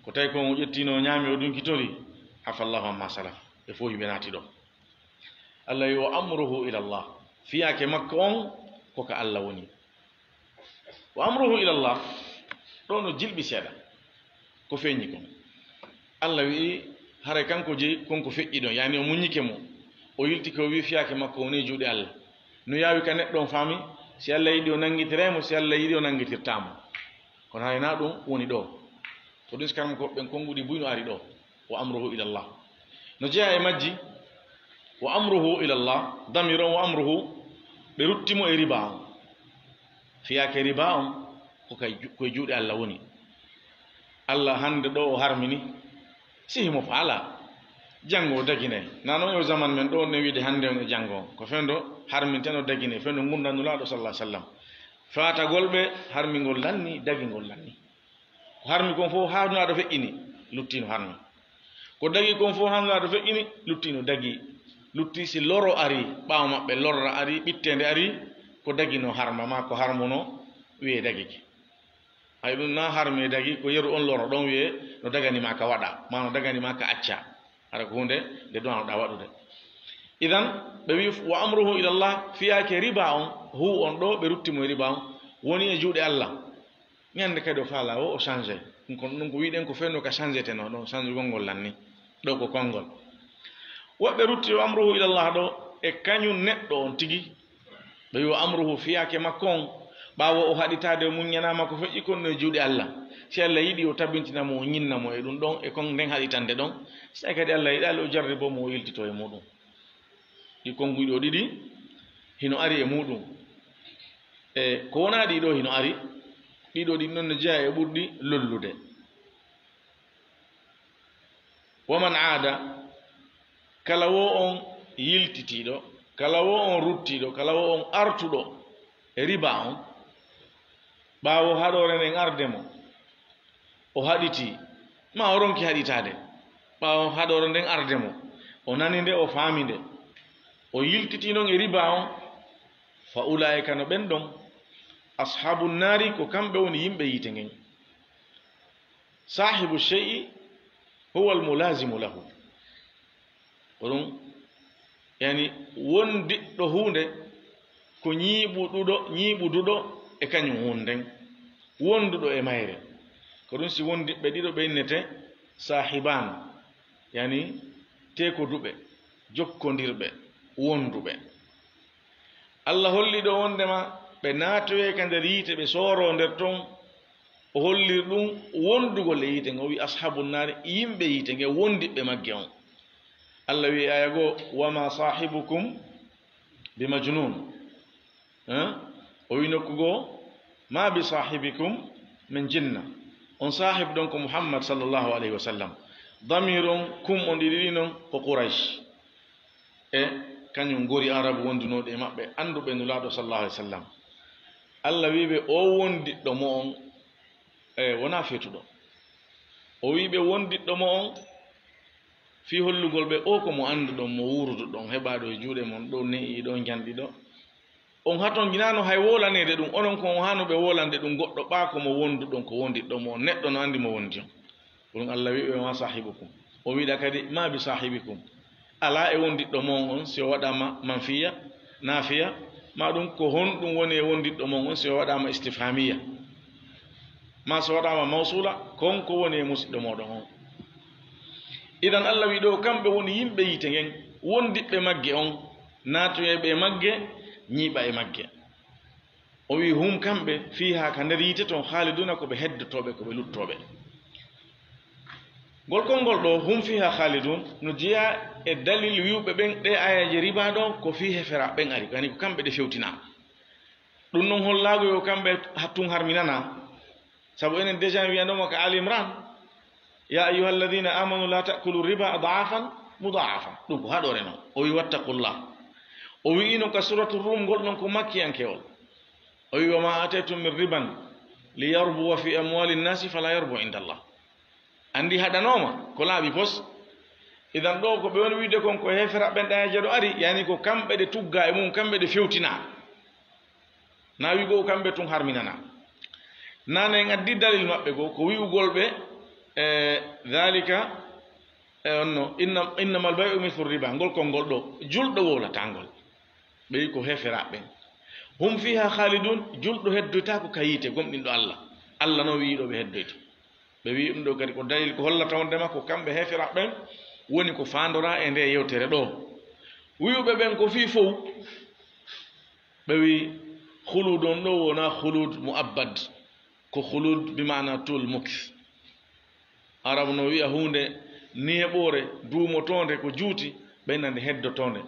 Ko tawi ko o ƴettino o ñaami o dunkitori, afa Allahu amma salaf. Ɓe fof yimɓe naati ɗo. Allah wi, "Wa amruhu ila Allah." Fiyaake makko on ko ka Allah woni. "Wa amruhu ila Allah." Ɗo no jilɓi seeɗa. Ko feeñi kon. Allah wi'i, haray kanko jeyi kon ko feƴƴi ɗon. Yani o muññike mo. O yiltike o wi'i fiyaake makko woni e juuɗe Allah. No yaawi ka neɗɗo on faami, si Allah yiɗi o nanngitiray mo, si Allah yiɗi o nanngitirtaa mo. Kono haray na ɗum woni ɗo. Ko ɗum si karam ko ɓen konnguɗi buy no ari ɗo. "Wa amruhu ila Allah." No jeyaa e majji, "Wa amruhu ila Allah", damir on "wa amruhu", ɓe rutti mo e riba on. Fiyaake riba on, ko kay ju-, ko e juuɗe Allah woni. Allah hannde ɗo o harmini, si himo faalaa, janngo o daginay. Na non e o zaman men ɗo, ne wiide hannde on e janngo on. Ko fendo harminten o daginay, fendo ngurndan Nulaaɗo sallallahu alaihi wasallam. Faatagol ɓe, harmingol lanni, dagingol lanni. Ko harmi kon fof haa Nulaaɗo feƴƴini, lutti no harmi. Ko dagi kon fof haa Nulaaɗo feƴƴini, lutti no dagi. Lutti si loro ari, ɓaawo maɓɓe lorra ari, ɓitteende ari, ko dagi no harma, ma ko harmuno, wiyee dagike. Hay ɗum na harmi e dagi, ko yeru on loro ɗon wiyee no dagani ma ka waɗa, ma no dagani ma ka acca. Hara ko huunde nde duwanoɗaa waɗude. Idan, ɓe wi, "Wa amruhu ila Allah", fiyaake riba on, hu on ɗo, ɓe rutti mo e riba on, woni e juuɗe Allah. Ñande kadi o faala o, o changé. Ɗum kon, ɗum ko wiɗen ko fenno ka changé teno, ɗon changugol ngol lanni. Ɗo ko konngol. Woɓɓe rutti "Wa amruhu ila Allah" ɗo, e kañum neɗɗo on tigi. Ɓe wi "Wa amruhu", fiyaake makko on, ɓaawo o haɗitaade, o muññanaama ko feƴƴi kon no e juuɗe Allah. Si Allah yiɗi, o tabintina mo, o ñinna mo e ɗum ɗon, e kon nden haɗitande ɗon. Si tawi kadi Allah yiɗaali, o jarribo mo, o yiltito e muɗum. Ɗi konnguɗi ɗo ɗiɗi, hino ari e muɗum. E ko wonaa ɗi ɗo hino ari, ɗi ɗo ɗiɗi non no jeyaa e ɓurɗi lollude. "Wa man aada", kala wo on yiltitiiɗo, kala wo on ruttiiɗo, kala wo on artuɗo e riba on, ɓaawo haɗoore nden arde mo, o haɗitii, ma o ronki haɗitaade, ɓaawo haɗoore nden arde mo, o nani nde, o faami nde, o yiltitii non e riba on, "fa ulaa'ika", no ɓen ɗon, "ashaabun naari", ko kamɓe woni yimɓe yiite ngen. "Saahibu shay'i huwa al-mulaazimu lahu." Ko ɗum, yani, wondiɗɗo huunde, ko ñiiɓuɗuɗo, ñiiɓuduɗo e kañum huunde nden, wonduɗo e mayre. Ko ɗum si wondiɓɓe ɗiɗo ɓe innete saahibaan, yani, teekoduɓe, jokkondirɓe, wonduɓe. Allah holli ɗo wondema ɓe naatoyay ka nder yiite, ɓe sooroo nder ton. O hollir ɗum wondugol e yiite ngen. O wi, "Ashaabun naari", yimɓe yiite ngen, wondiɓɓe magge on. Allah wi e aaya goo, "Wa ma saahibukum bi majnun." Eh? O wi nokku goo, "Ma bi saahibikum min jinna." On saahib ɗon ko Muhammad sallallahu alayhi wa sallam. Damir on, kum on ɗiɗi ɗi non ko Quraysh. E kañum ngori Arabu wondunooɗi e maɓɓe, annduɓe Nulaaɗo sallallahu alaihi wasallam. Allah wi'i ɓe, "O wondiɗɗo mo'on, e, wonaa fetuɗo." O wi'i ɓe, "Wondiɗɗo mo'on," fii hollugol ɓe, "O ko mo annduɗon, mo wuuruduɗon, heɓaaɗo e juuɗe mon, ɗo ne'i, ɗo njanɗi ɗo." On hatonjinaano hay wolaneede ɗum, onon ko on hanuɓe wolande ɗum goɗɗo ɓaa ko mo wonduɗon, ko wondiɗɗo mo'on, neɗɗo no anndi mo wondi on. Ko ɗum Allah wi'i ɓe, "Ma saahibukum." O wi'ɗa kadi, "Ma bi saahibikum." Alaa e wondiɗɗo mo'on on, si o waɗaama manfiya, naafiya, ma ɗum ko honɗum woni e wondiɗɗo mo'on on, si o waɗaama istifhamiya, ma si o waɗaama mawsuula, kon ko woni e musiɗɗo mooɗon on. Idan Allah wi'i ɗo, kamɓe woni yimɓe yiite ngen, wondiɓɓe magge on, naatoyayɓe e magge, ñiiɓa e magge. O wi: "Hum, kamɓe, fiiha, ka nder yiite ton, khaliduna, ko ɓe heddotooɓe, ko ɓe luttooɓe." Ngol konngol ɗo, "Hum fiiha khalidun", no jeyaa e dalil wi'uɓe ɓen ɗe aayeeje riba ɗo ko fii heferaaɓe ɓen ari, yani ko kamɓe ɗe fewtinaa. Ɗum non hollaago yo kamɓe ha-, tun harminanaa. Sabu enen déjà en wi'anooma ka Ali Imran, "Ya ayyuhalladhina amanu la ta'kulu riba ad'afan mudha'afa." Ɗum ko haɗore non. O wi: "Wattaqullah." O wi'i non ka Suratu Rum, ngol non ko makkiyankewol. O wi: "Wa ma ataytum min riban liyarbuwa fi amwali nnasi fala yarbu inda Allah." Andi haɗanooma ko laaɓi pos. Idan ɗo ko ɓe woni wi'ude kon ko heferaaɓe ɓen ɗe aayeeje ɗo ari, yani ko kamɓe ɗe tuggaa e mum, kamɓe ɗe fewtinaa. Na wi'ugol kamɓe tun harminanaa. Nane en addi dalil maɓɓe goo, ko wi'ugol ɓe, e, dhalika, e, onno, inna, "Innamal bay'u mithlu riba", ngol konngol ɗo, julɗo wowlataa ngol. Ɓe wi ko heferaaɓe ɓen. "Hum fiiha khalidun", julɗo heddoytaako ka yiite, gomɗinɗo Allah. Allah non wi'i ɗo ɓe heddoyta. Ɓe wi ɗum ɗo kadi ko dalil ko hollata wondema ko kamɓe heferaaɓe ɓen woni ko faandoraa e nde yewtere ɗo. Wi'uɓe ɓen ko fii fow. Ɓe wi khulud on ɗo wonaa khulud mu'abbad, ko khulud bi maana tul mukth. Arab no wi'a huunde neeɓoore, duumotoonde, ko juuti, ɓe inna nde heddotoonde.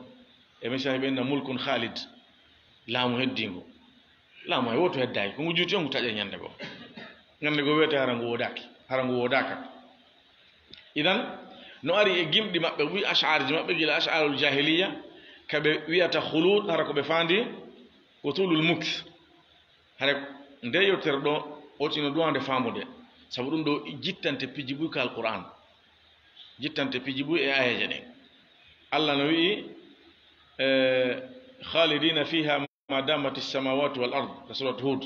E misali, ɓe inna mulkun khalid, laamu heddiingo. Laamu hay wooto heddaaki, ko ngu juuti on ngu taƴa ñande goo. Ñande goo wiyete hara ngu woodaaki, hara ngu woodaaka. Idan, no ari e gimɗi maɓɓe, wi ash'arji maɓɓe, gila ash'arul jahiliya, ka ɓe wi'ata khulud, hara ko ɓe faandi ko tulul mukth. Hara nde yewtere ɗo, o tino duwande faamude, sabu ɗum ɗo jittante piji buy ka Alqur'an. Jittante piji buy e aayeeje ɗen. Allah no wi'i, eh, "Khalidina fiha ma damati samawati wal ard", ka Surat Hud.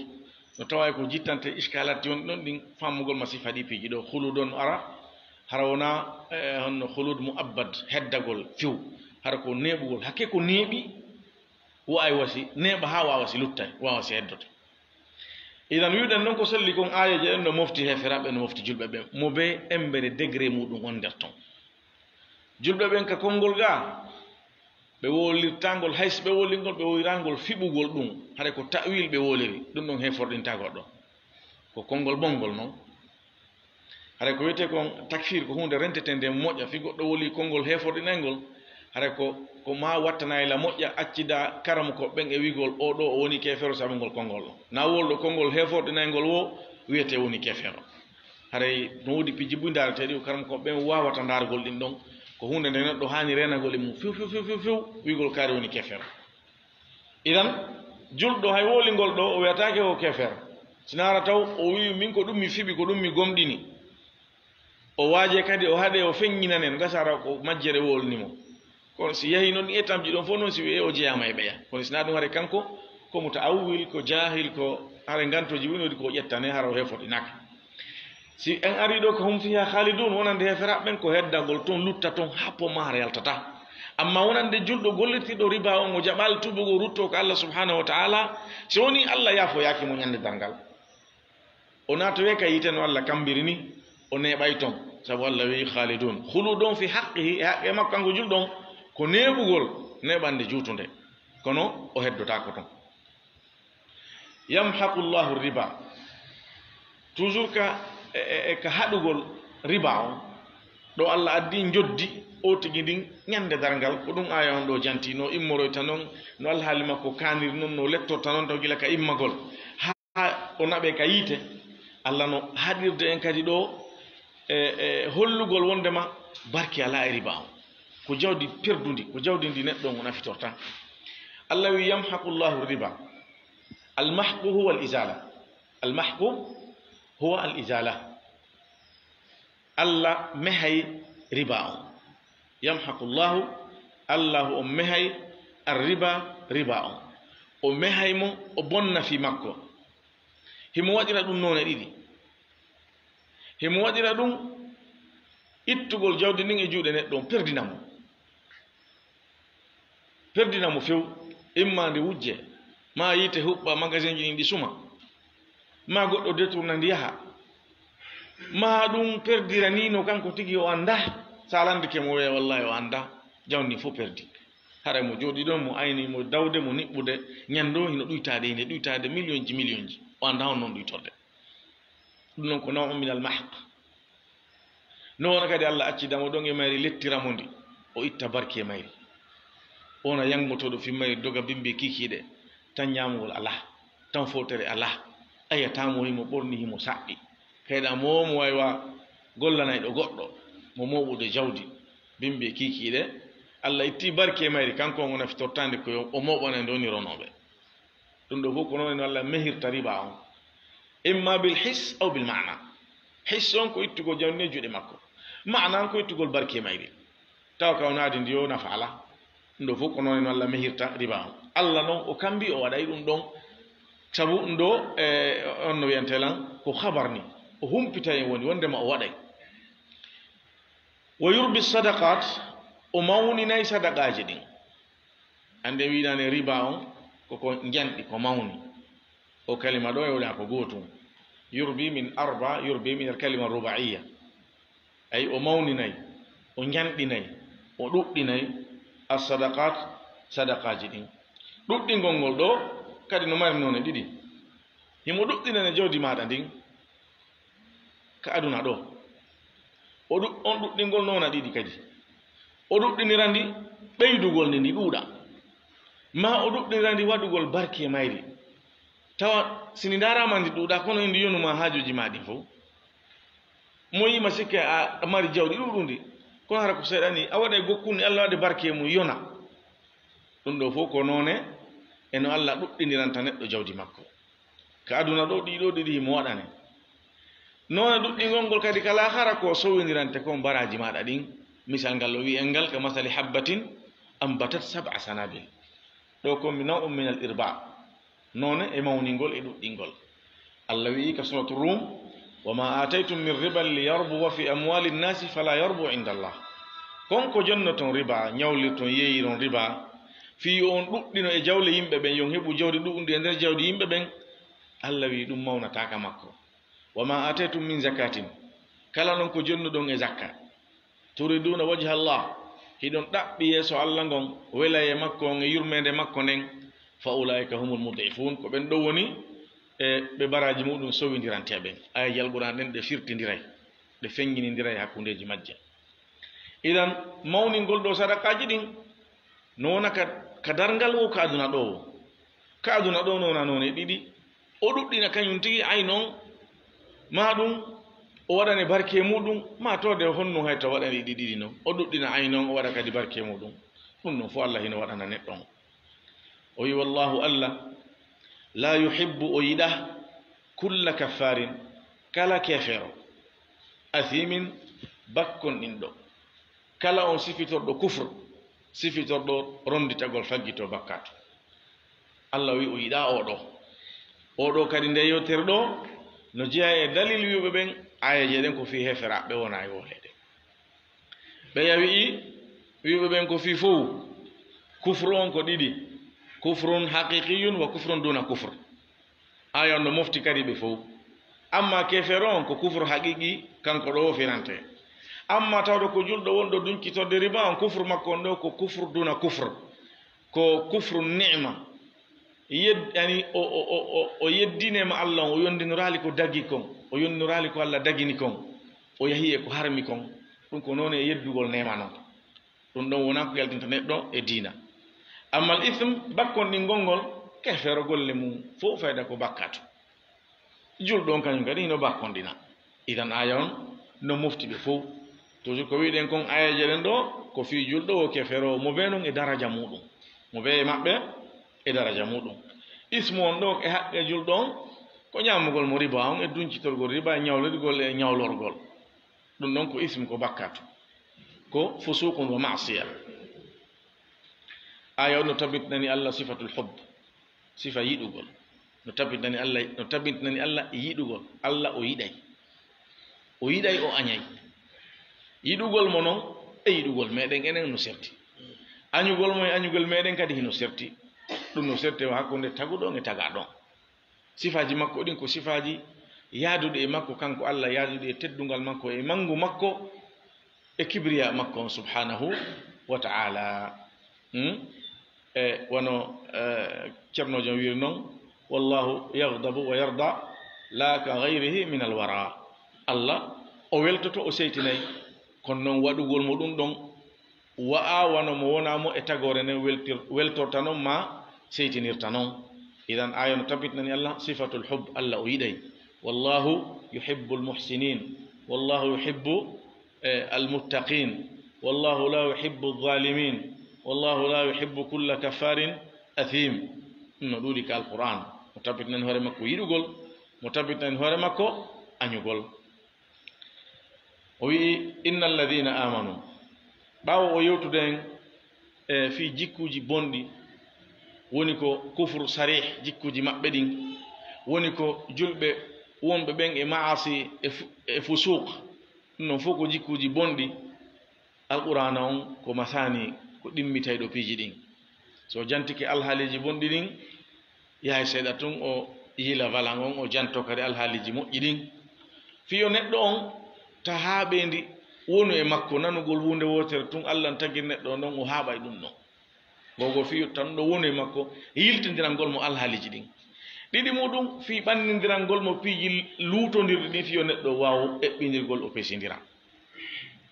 No tawa ko jittante iskalaat woni ɗon ɗin, faamugol masifa ɗi piji ɗo. Khulud on ara, hara wona, eh, honno khulud mu'abbad, heddagol few. Hara ko neeɓugol, hakke ko neeɓi, wo ay wasi, neeɓa haa waawa si luttay, waawa si heddoto. Idan wi'uɗen non ko selli kon, aayeeje ɗen no mofti heferaaɓe, no mofti julɓe ɓen. Mo be embere degré muɗum on nder ton. Julɓe ɓen ka konngol gaa, ɓe wolirtangol, hay si ɓe wolingol, ɓe wolirangol fiɓugol ɗum, haray ko ta'wil ɓe woliri, ɗum ɗon heforɗinta goɗɗo. Ko konngol bongol non. Haray ko wiyetee kon takfir ko huunde renteteende moƴƴa, fii goɗɗo woli konngol heforɗinayngol, haray ko, ko maa wattanayla moƴƴa, accida karamokooɓe ɓen e wi'gol, "Oo ɗoo o woni keefeero sabu ngol konngol ɗoo." Na wolɗo konngol heforɗinayngol woo wiyetee woni keefeero. Haray no woodi piji buy ndaareteeɗi, ko karamokooɓe ɓen waawata ndaargol ɗin ɗon. Ko huunde nde neɗɗo haani reenagol e mum few, few, few, few, few, wi'gol kaari woni keefeero. Idan, julɗo hay wolingol ɗoo, o wiyataake o keefeero. Si naara taw o wi'i, "Min ko ɗum mi fiɓi, ko ɗum mi gomɗini." O waaje kadi, o haɗe, o feññinane, no gasa hara ko majjere wolni mo. Kono si yahi noon, ɗin etamji ɗon fof noon, si wi'e o jeyaama e ɓeya. Kono si na ɗum, hare kanko ko muta'awwil, ko jaahil, ko hare ngantooji woni waɗi ko o ƴettane, hara o hefoɗinaaka. Si en ari ɗo ko hum fiha khalidun, wonande heferaaɓe ɓen ko heddagol toon, lutta toon, haa pomaare yaltata. Amma wonande julɗo gollirtiiɗo riba on, o jaɓaali tuubugol, rutto ko Allah subhanahu wa ta'ala, si woni Allah yaafoyaaki mo ñande darngal, o naatoyay ka yiite no Allah kambiri ni, o neeɓay toon, sabu Allah wi'i khalidun. Khuludun fi haqqihi, e haqqe makko kanko julɗo on, ko neeɓugol, neeɓande juutunde. Kono o heddotaako toon. Yamhaqu Allahu riba. Toujours ka, e, e, e ka haɗugol riba on, ɗo Allah addi njoddi o tigi ndin ñande darngal, ko ɗum aaya on ɗo janti, no immoroyta non, no alhaali makko kaaniri non, no lettorta non taw gila ka immagol. Haa o naɓe ka yiite, Allah no haɗirde en kadi ɗo, e, e hollugol wondema barki alaa e riba on. Ko jawdi perdundi, ko jawdi ndi neɗɗo on o nafitorta. Allah wi, "Yamhaqu Allahu riba." Al-mahqu huwa al-izala. Al-mahqu huwa al-izala. Allah mehay riba on. Yamhaqu Allahu, Allahu on mehay ar-riba, riba on. O mehay mo, o bonna fii makko. Himo waɗira ɗum noone ɗiɗi. Himo waɗira ɗum ittugol jawdi ndin e juuɗe neɗɗo on, perdina mo. Perdina mo few, imma nde wujje, maa yiite huɓɓa, magasinji ɗin ɗi suma, maa goɗɗo détourna ndi yaha, maa ɗum perdira ni no kanko tigi o anndaa. Sa landike mo, wi'a, "Wallahi o anndaa, jawdi ndin fow perdi." Haray mo jooɗii ɗon, mo ayni, mo dawde, mo niɓɓude, ñande o hino ɗuytaade, hino ɗuytaade millionji, millionji. O anndaa on non ɗuytorde. Ɗum non ko naw'un minal mahq. No wona kadi Allah acci damo ɗon e mayri, lettira mo ndi, o itta barki e mayri. O wona yanngotooɗo fii mayri, doga bimbi e kiikiiɗe, tan ñaamugol alaa, tan fowtere alaa. A yi'ataa mo himo ɓorni, himo saɓɓi. Kayɗa mo, mo waawi wa gollanayɗo goɗɗo, mo mooɓude jawdi, bimbi e kiikiiɗe. Allah itti barki e mayri, kanko on o nafitortaande ko yo o mooɓanay nde woni ronooɓe. Ɗum ɗo fof ko noon en Allah mehirta riba on. Imma bil his aw bil maana. His on ko ittugol jawdi e juuɗe makko. Maana on ko ittugol barki e mayri. Tawa ka o naadi ndi yo nafa alaa. Ɗum ɗo fof ko noon en Allah mehirta riba on. Allah noon o kambi o waɗay ɗum ɗon. Sabu ndo, e, on no wiyante lan ko habar ni. O humpitay en woni wondema o waɗay. Wa yurbi sadaqat, o mawninay sadaqaaji ɗin. Annde wiɗaane riba on, ko ko njanɗi, ko mawni. O kalima ɗo e oɗa ko gootum. Yurbi min arba, yurbi min al kalima rubaiya. Ay, o mawninay, o njanɗinay, o ɗuɗɗinay as sadaqat, sadaqaaji ɗin. Ɗuɗɗingol ngol ɗo kadi no mari noone ɗiɗi. Himo ɗuɗɗinane jawdi maaɗa ndin ka aduna ɗo. O ɗu-, on ɗuɗɗingol noona ɗiɗi kadi. O ɗuɗɗinira ndi ɓeydugol ndi, ndi ɗuuɗa. Maa o ɗuɗɗinira ndi waɗugol barki e mayri. Tawa si ndi ndaaraama ndi ɗuuɗa, kono ndi yonuma haajuuji maa ɗin fof. Mo yiima sikke a mari jawdi ɗuuɗundi, kono hara ko seeɗa ni, a waɗay gokkuni, Allah waɗa barki e mum, yona. Ɗum ɗo fof ko noone e no Allah ɗuɗɗiniranta neɗɗo jawdi makko. Ka aduna ɗo, ɗiɗo ɗiɗi himo waɗane. Noone ɗuɗɗingol ngol kadi ka laakara ko sowindirante kon baraaji maaɗa ɗin. Misal ngal o wi'i en ngal ka masali habbatin ambatat sab'a sanabil. Ɗo ko mi naw'un minal irba. Noone e mawningol e ɗuɗɗingol. Allah wi'i ka suratu Rum, "Wa ma ataytum min riban liyarbuwa fi amwali nnasi fala yarbu inda Allah." Kon ko jonnoton riba, ñawlirton, yeeyiron riba, fii yo on ɗuɗɗino e jawle yimɓe ɓen, yo on heɓu jawdi ɗuɗɗundi e nder jawdi yimɓe ɓen, Allah wi'i ɗum mawnataa ka makko. "Wa ma ataytum min zakatin," kala non ko jonnuɗon e zakka, "turiduna wajha Allah," hiɗon ɗaɓɓi yeeso Allah ngon, welaye makko on e yurmeende makko nden, "fa ulaika humul mud'ifun," ko ɓen ɗo woni e ɓe baraaji muɗum sowindiranteeɓe. Ayaji Alqur'an ɗen ɗe firtindiray, ɗe feññinindiray hakkundeeji majje. Idan, mawningol ɗo sadaqaaji ɗin, no wona ka, ka darngal wo, ka aduna ɗo wo. Ka aduna ɗo no wona noone ɗiɗi. O ɗuɗɗina kañum tigi aynon, maa ɗum o waɗane barke muɗum, maa tode honno hay to waɗani ɗi ɗiɗi non. O ɗuɗɗina aynon, o waɗa kadi barke muɗum. Ɗum non fof Allah hino waɗana neɗɗo on. O wi, "Wallahu Allah, la yuhibbu," o yiɗa, "kulla kaffarin," kala kefeero, "athimin," bakkonɗinɗo. Kala on sifitorɗo kufr, sifitorɗo ronditagol faggito bakkaatu. Allah wi o yiɗa oɗo. Oɗo kadi nde yewtere ɗo no jeya e dalil wi'uɓe ɓen, ayaje ɗen ko fii heferaɓe wona e wolede. Ɓeya wi'i, wi'uɓe ɓen ko fii fow, kufru on ko ɗiɗi, kufrun haqiqiyun wa kufrun duna kufr. Aya on no mofti kadi ɓe fow. Amma kefeero on ko kufru haqiqi, kanko ɗo firante. Amma tawɗo ko julɗo wonɗo duncitorde riba on, kufru makko on ɗo ko kufru duna kufr. Ko kufru ni'ma. Yed-, yani o, o, o, o, o yeddinema Allah on, o yondinoraali ko dagi kon, o yondinoraali ko Allah dagini kon, o yahi e ko harmi kon. Ɗum ko noon e yeddugol neema non. Ɗum ɗon wonaa ko yaltinta neɗɗo e diina. Ammal ithm, bakkonɗingol ngol, kefeero golle mum fof fayda ko bakkaatu. Julɗo on kañum kadi hino bakkonɗina. Idan aya on no mofti ɓe fof. Toujours ko wi'ɗen kon ayaje ɗen ɗo, ko fii julɗo o kefeero o, mo bee non e daraja muɗum. Mo bee e maɓɓe e daraja muɗum. Ismu on ɗo e haqqe julɗo on, ko ñaamugol mo riba on e duncitorgol riba e ñawlirgol e ñawlorgol. Ɗum ɗon ko ism, ko bakkaatu, ko fusuqun wa ma'siya. Aya on no tabintinani Allah sifatul hubb, sifa yiɗugol. No tabintinani Allah, no tabintinani Allah yiɗugol. Allah o yiɗay. O yiɗay, o añay. Yiɗugol mo non e yiɗugol meɗen enen no serti. Añugol mo e añugol meɗen kadi hino serti. Ɗum no serti o hakkunde taguɗo on e tagaɗo on. Sifaaji makko ɗin ko sifaaji yaaduɗi e makko kanko Allah, yaaduɗi e teddungal makko e mangu makko e kibriya makko on subhanahu wa ta'ala. Hmm? E wano, eh, Ceerno Jom wiri noon, "Wallahu yaghdabu wa yarda, la ka ghayrihi min alwara." Allah o weltoto, o seytinay, kono noon waɗugol mo ɗum ɗon wa'a wano mo wona mo e tagoore nden weltir-, weltorta noon ma seytinirta noon. Idan aya no tabitinani Allah sifatul hubb, Allah o yiɗay. "Wallahu yuhibbul muhsinin, wallahu yuhibbu, eh, al muttaqin, wallahu la yuhibbu zalimin, wallahu la yuhibbu kulla kaffarin athim." Ɗum no ɗuuɗi ka Alquran. Mo tabitinani hoore makko yiɗugol, mo tabitinani hoore makko añugol. O wi'i, "Inna alladhina amanu." Ɓaawo o yewtude en, e, fii jikkuuji bonɗi, woni ko kufru sarih, jikkuuji maɓɓe ɗin, woni ko julɓe wonɓe ɓen e ma'asi e fu-, e fusuq, ɗum ɗon fof ko jikkuuji bonɗi. Alqur'aana on ko masaani, ko ɗimmitayɗo piiji ɗin. So o jantike alhaaliiji bonɗi ɗin, yahay seeɗa tun o yiila valan on, o janto kadi alhaaliiji moƴƴi ɗin. Fii yo neɗɗo on ta haaɓeendi wonu e makko, nanugol huunde wootere tun, Allah n tagi neɗɗo on ɗon, o haaɓa e ɗum ɗon. Gogol fii yo tan ɗo wonu e makko, yiltindirangol mo alhaaliiji ɗin. Ɗiɗi muɗum, fii ɓannindirangol mo piiji luutondirɗi ɗin, fii yo neɗɗo waaw eɓɓinirgol, o pesindira.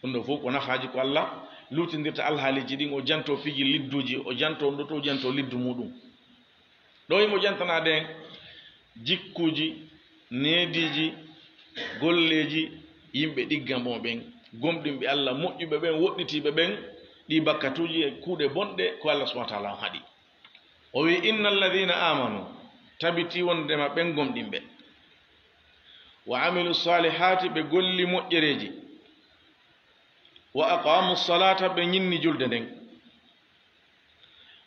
Ɗum ɗo fof ko nafaaji ko Allah luutindirta alhaaliiji ɗin, o janto piiji lidduuji, o janto ɗo to, o janto liddu muɗum. Ɗo himo jantanaade en jikkuuji, neediiji, golleeji yimɓe ɗiggamoo ɓen, gomɗinɓe Allah, moƴƴuɓe ɓen, woɗɗitiiɓe ɓen, ɗi bakkatuuji e kuuɗe bonɗe ko Allah subhanahu wa taala on haɗi. O wi'i, "Inna alladhina amanu," tabitii wondema ɓen gomɗinɓe, "wa amilu salihati," ɓe golli moƴƴereeji, "wa aqamu salata," ɓe ñinni julde nden,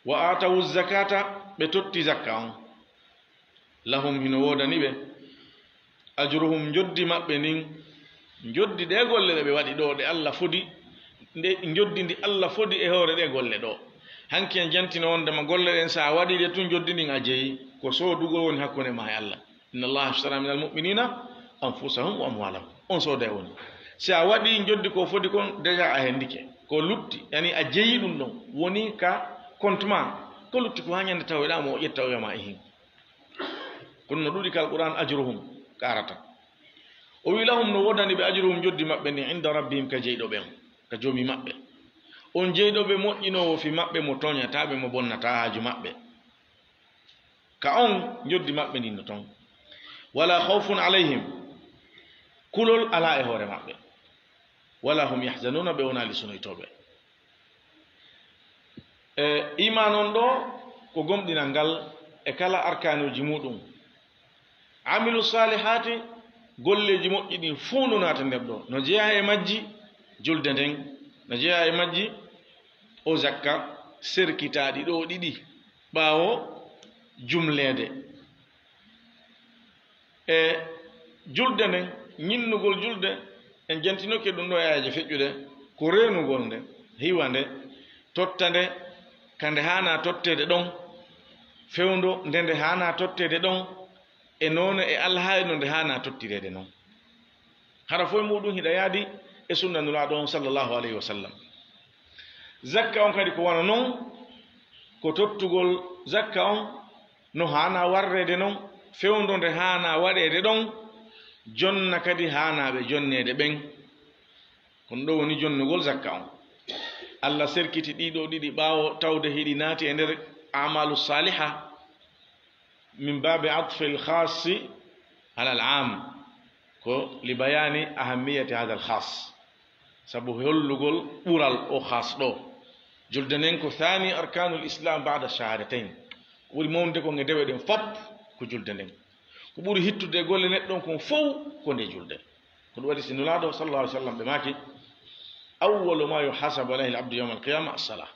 "wa atawu zakata," ɓe totti zakka on, "lahum," hino woodani ɓe, "ajruhum," njoddi maɓɓe ndin, njoddi ɗe golle ɗe ɓe waɗi ɗo, ɗe Allah fodi, nde njoddi ndi Allah fodi e hoore ɗe golle ɗo. Hanki en jantino wondema golle ɗen, so a waɗi ɗe tun, njoddi ndin a jeyi, ko soodugol woni hakkunde ma e Allah. "Inna Allaha ashtara minal mu'minina anfusahum wa amwalahum." On sooda e woni. Si a waɗi njoddi ko fodi kon, déjà a hendike. Ko lutti, yani a jeyi ɗum ɗon, woni ka compte ma. Ko lutti ko ha ñande tawoyɗa mo, o ƴetta o yama e hin. Kono no ɗuuɗi ka Alquran, "ajruhum," ka arata. O wi, "Lahum," no woodani ɓe, "ajruhum," njoddi maɓɓe ndin, "inda rabbihim," ka jeyɗo ɓe on, ka joomi maɓɓe. On jeyɗo ɓe, moƴƴinoowo fi maɓɓe, mo tooñataa ɓe, mo bonnataa haaju maɓɓe. Ka on njoddi maɓɓe ndin no ton. "Wala khawfun alayhim," kulol alaa e hoore maɓɓe. "Wala hum yahzanuna," ɓe wonaa lisunoytooɓe. E iman on ɗo, ko gomɗinal ngal e kala arkaanuuji muɗum. Amilu salihati, golleeji moƴƴi ɗin fow no naata nder ɗo. No jeyaa e majji julde nden, no jeyaa e majji o zakka, serkitaaɗi ɗo ɗiɗi ɓaawo jumleede. E julde nden, ñinnugol julde, en jantinoke ɗum ɗo e aayeeje feƴƴuɗe, ko reenugol nde, hiwa nde, totta nde ka nde haanaa totteede ɗon, fewndo nde nde haanaa totteede ɗon, e noone e alhaali no nde haanaa tottireede non. Hara fof e muɗum hiɗa yaadi e sunna Nulaaɗo on, sallallahu alayhi wa sallam. Zakka on kadi ko wano non, ko tottugol zakka on no haanaa warreede non, fewndo nde haanaa waɗeede ɗon, jonna kadi haanaaɓe jonneede ɓen. Kono ɗo woni jonnugol zakka on. Allah serkiti ɗiɗo ɗiɗi ɓaawo tawde hiɗi naati e nder amalu saliha, min baabi atfil khassi alal am, ko li bayani ahammiyati hadal khas, sabu hollugol ɓural o khas ɗo. Julde nden ko thani arkanul islam ba'da shahadatayn, ko ɓuri mawnude kon e dewe ɗen fop ko julde nden. Ko ɓuri hittude e golle neɗɗo on kon fow ko nde julde. Ko ɗum waɗi si Nulaaɗo sallallahu alaihi wasallam ɓe maaki, "Awwalu ma yuhasabu alayhi al-abdu yawma al-qiyama as-salah."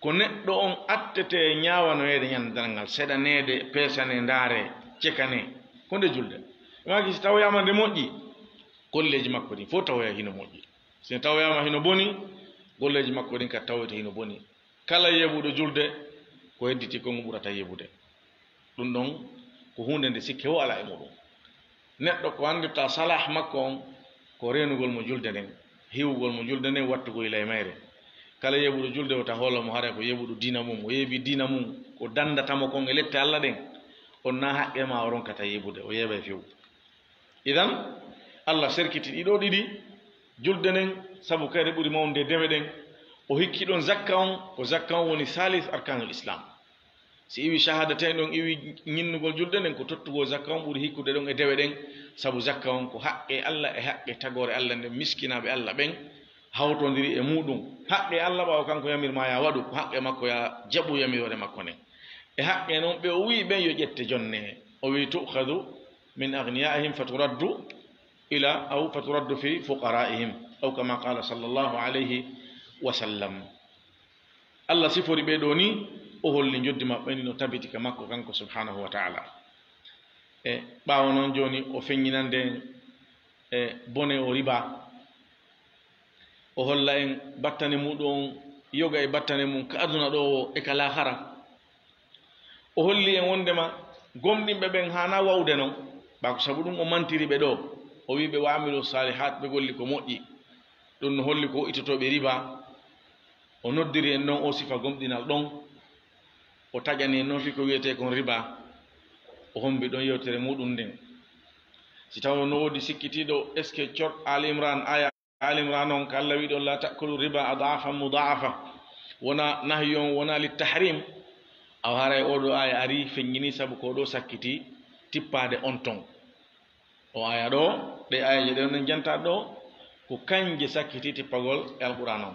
Ko neɗɗo on attete ñaawanoyeede ñande darngal, seɗaneede, peesane, ndaare, cekane, ko nde julde. Ɓe maaki si tawoyaama nde moƴƴi, golleeji makko ɗin fof tawoya hino moƴƴi. Si tawoyaama hino boni, golleeji makko ɗin kadi tawoyta hino boni. Kala yeɓuɗo julde, ko hedditi kon o ɓurata yeɓude. Ɗum ɗon ko huunde nde sikke wo alaa e muɗum. Neɗɗo ko anndirta salah makko on, ko reenugol mo julde nden, hiwugol mo julde nden, wattugol e ley mayre. Kala yeɓuɗo julde o ta hoolo mo haray ko yeɓuɗo diina mum, o yeeɓi diina mum, ko dandata mo kon e lette Alla ɗen, on na haqqe ma o ronkata yeɓude, o yeeɓay few. Idan, Alla serkiti ɗiɗo ɗiɗi, julde nden, sabu kayre ɓuri mawnude dewe ɗen, o hikki ɗon zakka on, ko zakka on woni salis arkanul Islam. Si iwi shahadatain ɗon, iwi ñinnugol julde nden, ko tottugol zakka on ɓuri hikkude ɗon e dewe ɗen, sabu zakka on ko haqqe Alla e haqqe tagoore Alla nden, miskinaaɓe Alla ɓen hawtondiri e muɗum. Haqqe Alla ɓaawo kanko yamir ma ya waɗu, ko haqqe makko ya jaɓu yamiroore makko nden. E haqqe non ɓe o wi'i ɓen yo ƴette jonne, o wi'i tu'khadhu min aghniyaihim faturaddu ila, aw faturaddu fi fuqaraihim, aw kama qala sallallahu alayhi wa sallam. Alla sifori ɓe ɗo ni, o holli njoddi maɓɓe ndi no tabiti ka makko kanko subhanahu wa ta'ala. E ɓaawo non jooni o feññinande e bone o riba, o holla en battane muɗum on, yoga e battane mum ka aduna ɗo o e ka laahara. O holli en wondema gomɗinɓe ɓen haana wawde non, ɓa ko sabu ɗum o mantiri ɓe ɗo, o wi ɓe wa amilu salihat, ɓe golli ko moƴƴi. Ɗum no holli ko o ittotoɓe riba. O noddiri en non o sifa gomɗinal ɗon, o taƴani en non fii ko wiyetee kon riba. O hombi ɗon yewtere muɗum nden. Si taw no woodi sikkitiiɗo, est-ce que cor Ali Imran, aya Ali Imran on, ka Alla wi'i ɗon, "La ta'kulu riba ad'afan mudha'afa." Wona nahyu on, wona li tahrim. Aw haray o ɗo aya ari feññini sabu ko ɗo sakkiti tippaade on ton. O aya ɗo, ɗe ayaje ɗe onon janta ɗo, ko kanje sakkiti tippagol e Alqur'an on.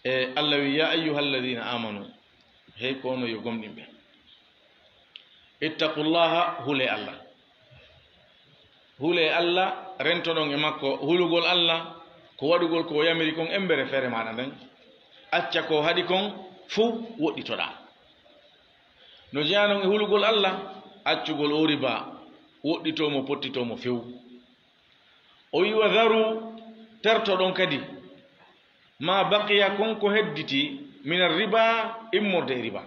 E Alla wi, "Ya ayyuhalladhina amanu," hey ko ono yo gomɗinɓe. "Ittaqullaha," hule Alla. Hule Alla, rentoɗon e makko, hulugol Alla, ko waɗugol ko o yamiri kon embere feere maɗa nden. Acca ko haɗi kon fow woɗɗitoɗa. No jeyanon e hulugol Alla, accugol o riba, woɗɗito mo, pottito mo few. O wi, "Wa dharu," tertoɗon kadi, "ma baqiya," kon ko hedditi, "mina riba," immorde e riba.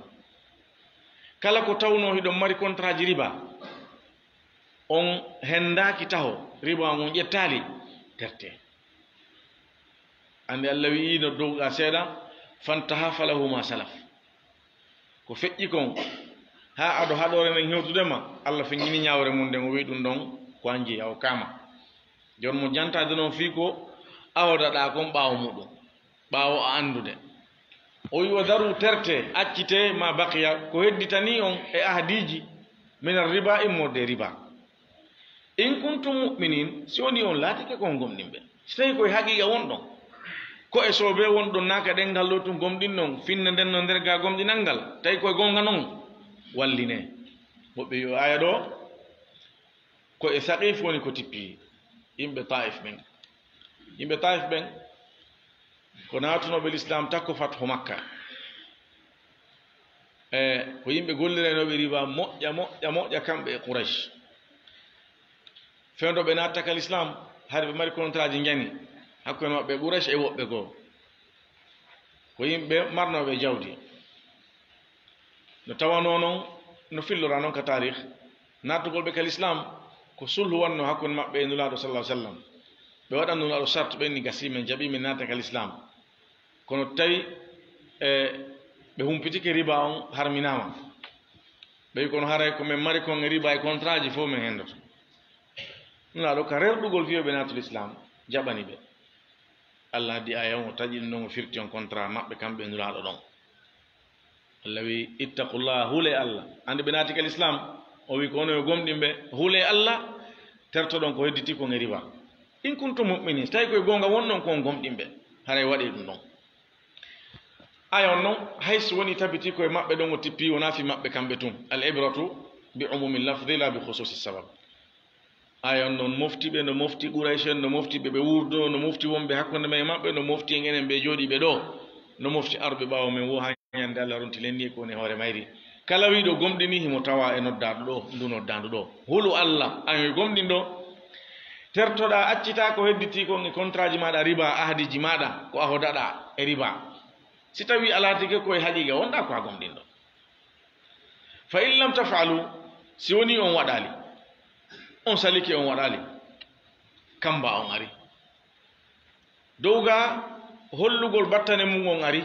Kala ko tawno hiɗon mari kontraaji riba, on hendaaki taho, riba on ƴettaali, terte. Andi Alla wi'i no dow a seeɗa, "Fantaha falahu ma salaf." Ko feƴƴi kon, haa ado haɗore nden hewtude ma, Alla feññini ñaawre mum nden, o wi'i ɗum ɗon ko an jeyi, a o kaama. Jon mo jantaade non fii ko awodaɗaa kon ɓaawo muɗum, ɓaawo a anndude. O wi'i, "Wa dharu," terte, accite, "ma baqiya," ko hedditanii on e ahdiiji, "mina riba," immorde e riba. "In kuntum mu'minin," si woni on laatike ko on gomɗinɓe. Si tawi koye haqiiqa wonɗon, ko e soobee wonɗon, naaka ɗenngal ɗo tun gomɗinɗon, finne nden no nder ga gomɗinal ngal, tawi koye goonga non, walline. Woɓɓe yo aya ɗo, ko e Saqif woni ko tippi, yimɓe Taif ɓen. Yimɓe Taif ɓen, ko naatunooɓe Lislaam takko Fathu Makka. E ko yimɓe golliraynooɓe riba moƴƴa, moƴƴa, moƴƴa, kamɓe e Quraysh. Fewndo ɓe naatta ka Lislaam, hari ɓe mari kontraaji njani hakkunde maɓɓe e Quraysh e woɓɓe goo. Ko yimɓe marnooɓe jawdi. No tawanoo non, no fillora non ka taarih, naattugol ɓe ka Lislaam, ko sulhu wonno hakkunde maɓɓe e Nulaaɗo sallallahu alaihi wasallam. Ɓe waɗan Nulaaɗo sart, ɓe ni gasii, men jaɓii, men naata ka Lislaam. Kono tawi, e, ɓe humpitike riba on harminaama. Ɓe wi kono haray ko men mari kon e riba e kontraaji fof men hendoto. Nulaaɗo ka rerɗugol fii yo ɓe naatu Lislaam, jaɓani ɓe. Alla addi aaya on, o taƴi ɗum ɗon, o firti on contrat maɓɓe kamɓe e Nulaaɗo ɗon. Alla wi, "Ittaqullaha, hulee Alla." Andi ɓe naati ka Lislaam, o wi ko onon yo gomɗinɓe, hulee Alla, tertoɗon ko hedditi kon e riba. "In kuntum mu'minin," so tawi koye goonga wonɗon ko on gomɗinɓe, haray waɗee ɗum ɗon. Aaya on non, hay so woni tabiti koye maɓɓe ɗon o tippi, wonaa fii maɓɓe kamɓe tun. Al ibratu bi umumi lafdi la bi khususi sabab. Aaya on non mofti ɓe, no mofti Quraysh en, no mofti ɓe ɓe wuurduno, no mofti wonɓe hakkunde men e maɓɓe, no mofti en enen ɓe jooɗiiɓe ɗo, no mofti arɓe ɓaawo men wo haa ñande Alla ronti lenni e ko woni e hoore mayri. Kala wiiɗo gomɗini himo tawa e noddaaɗo ɗo, ndu noddaandu ɗo. Hulu Alla, an e gomɗinɗo, tertoɗaa, accitaa ko hedditii kon e kontraaji maaɗa riba, ahdiiji maaɗa, ko ahodaɗaa e riba. Si tawii a laatike ko e haqiiqa wonɗaa ko a gomɗinɗo. Fa in lam taf'alu, si wonii on waɗaali, on salike, on waɗaali, kamba on ari. Dow ga hollugol battane mum on ari,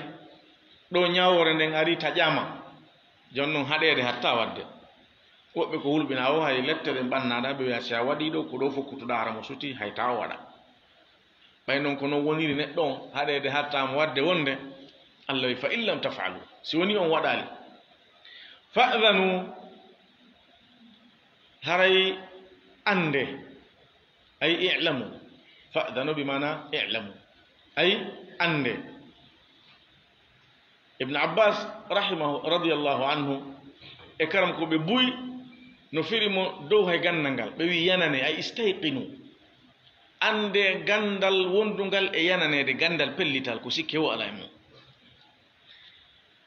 ɗo ñaawoore nden ari taƴaama. Jooni non haɗeede hatta waɗde. Woɓɓe ko hulɓina o hay lettere ɓannaɗa, ɓe wiya si a waɗi ɗo, ko ɗo fokkutuɗa hara mo suti, hay ta o waɗa. Ɓay non ko non woniri neɗɗo on, haɗeede hatta mo waɗde wonde, Allah wi, "Fa in lam taf'alu", si woni on waɗaali, "fa'dhanu", haray annde, ay i'lamu, "fa'dhanu" bi maana "i'lamu", ay annde. Ibn Abbas rahimahu, radiyallahu anhu, e karam ko ɓe buy no firi mo dow hay gandal ngal, ɓe wi yanane, ay "istayqinu", annde gandal wondungal e yananeede, gandal pellital, ko sikke wo ala e mum.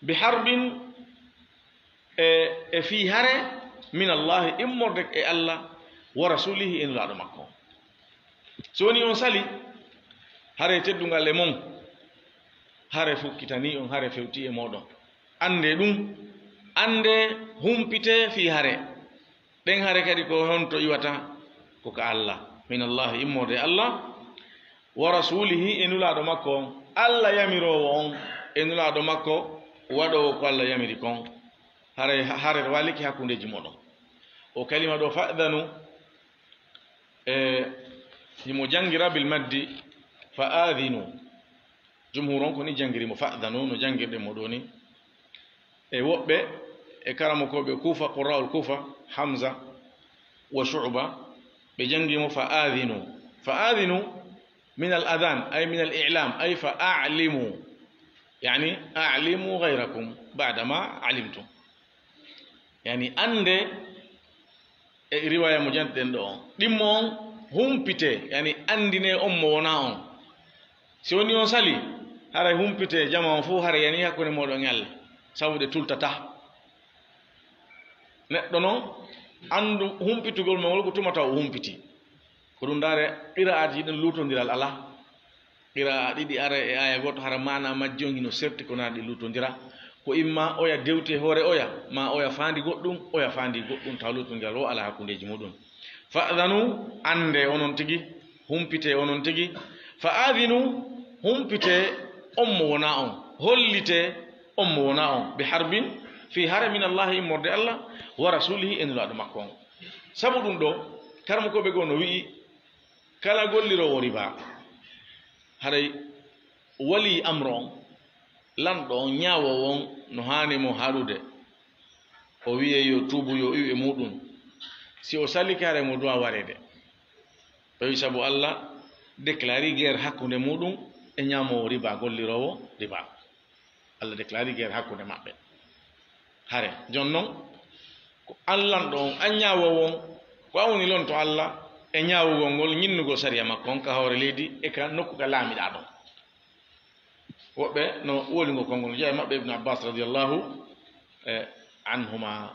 "Bi harbin", e, e fii hare, "min Allahi", immorde e Allah, "wa rasulihi", e nulaaɗo makko. So woni on sali, hare teddungal e mon, hare fukkitanii on, hare fewti e mooɗon. Annde ɗum, annde humpite fii hare. Ɗen hare kadi ko honto iwata? Ko ka Allah. "Min Allahi", immorde e Allah, "wa rasulihi", e nulaaɗo makko on. Allah yamiroowo on, e nulaaɗo makko waɗoowo ko Allah yamiri kon. Hare, hare waaliki hakkundeeji mooɗon. O kalima ɗo, "fa'dhanu", e himo jangira bil maddi, "fa aadhinu". Jumhur on ko ni jangiri mo, "fa'dhanu", no jangirɗen mo ɗo ni. E woɓɓe e karamokooɓe Kufa, qurra'ul Kufa, Hamza wa Shu'ba, ɓe jangi mo, "fa aadhinu". "Fa aadhinu" min al adhan, ay min al i'lam, ay "fa a'limu", yani "a'limu ghayrakum ba'da ma alimtum". Yani annde, e riwaya mo janten ɗo on, ɗimmo on humpite, yani anndine on mo wona on. Si woni on sali, haray humpite jama on fof, haray yani hakkunde mooɗon e Allah, sabu ɗe tultata. Neɗɗo non, anndu humpitugol mo ngol ko tuma taw o humpiti. Ko ɗum ndaare, qira'aaji ɗin luutondiral alaa. Qira'a ɗiɗi ara e aya gooto, hara maana majji on hino serti ko naa ɗi luutondira. Ko imma oya dewti e hoore oya, ma oya faandi goɗɗum, oya faandi goɗɗum, taw luutondiral wo alaa hakkundeeji muɗum. "Fa'dhanu", annde onon tigi, humpite onon tigi. "Fa adhinu", humpite on mo wona on, hollite on mo wona on, "bi harbin", fii hare, "min Allahi", immorde Allah, "wa rasulihi", e nulaaɗo makko on. Sabu ɗum ɗo, karamokooɓe goo no wi'i, kala golliroowo riba, haray wali amro on, lanɗo on, ñaawoowo on, no haani mo haɗude. O wi'e yo tuubu, yo iw e muɗum. Si o salike, haray mo duwa wareede. Tawi sabu Allah déclari guerre hakkunde muɗum e ñaamoowo riba, golliroowo riba. Allah déclari guerre hakkunde maɓɓe. Hare, jon non, ko an lanɗo on, an ñaawoowo on, ko an woni lonto Allah e ñaawugol ngol, ñinnugol sariya makko on ka hoore leydi e ka nokku ka laamiɗaa ɗon. Woɓɓe no woli ngol konngol, no jeyaa e maɓɓe Ibn Abbas radiyallahu, eh, anhuma.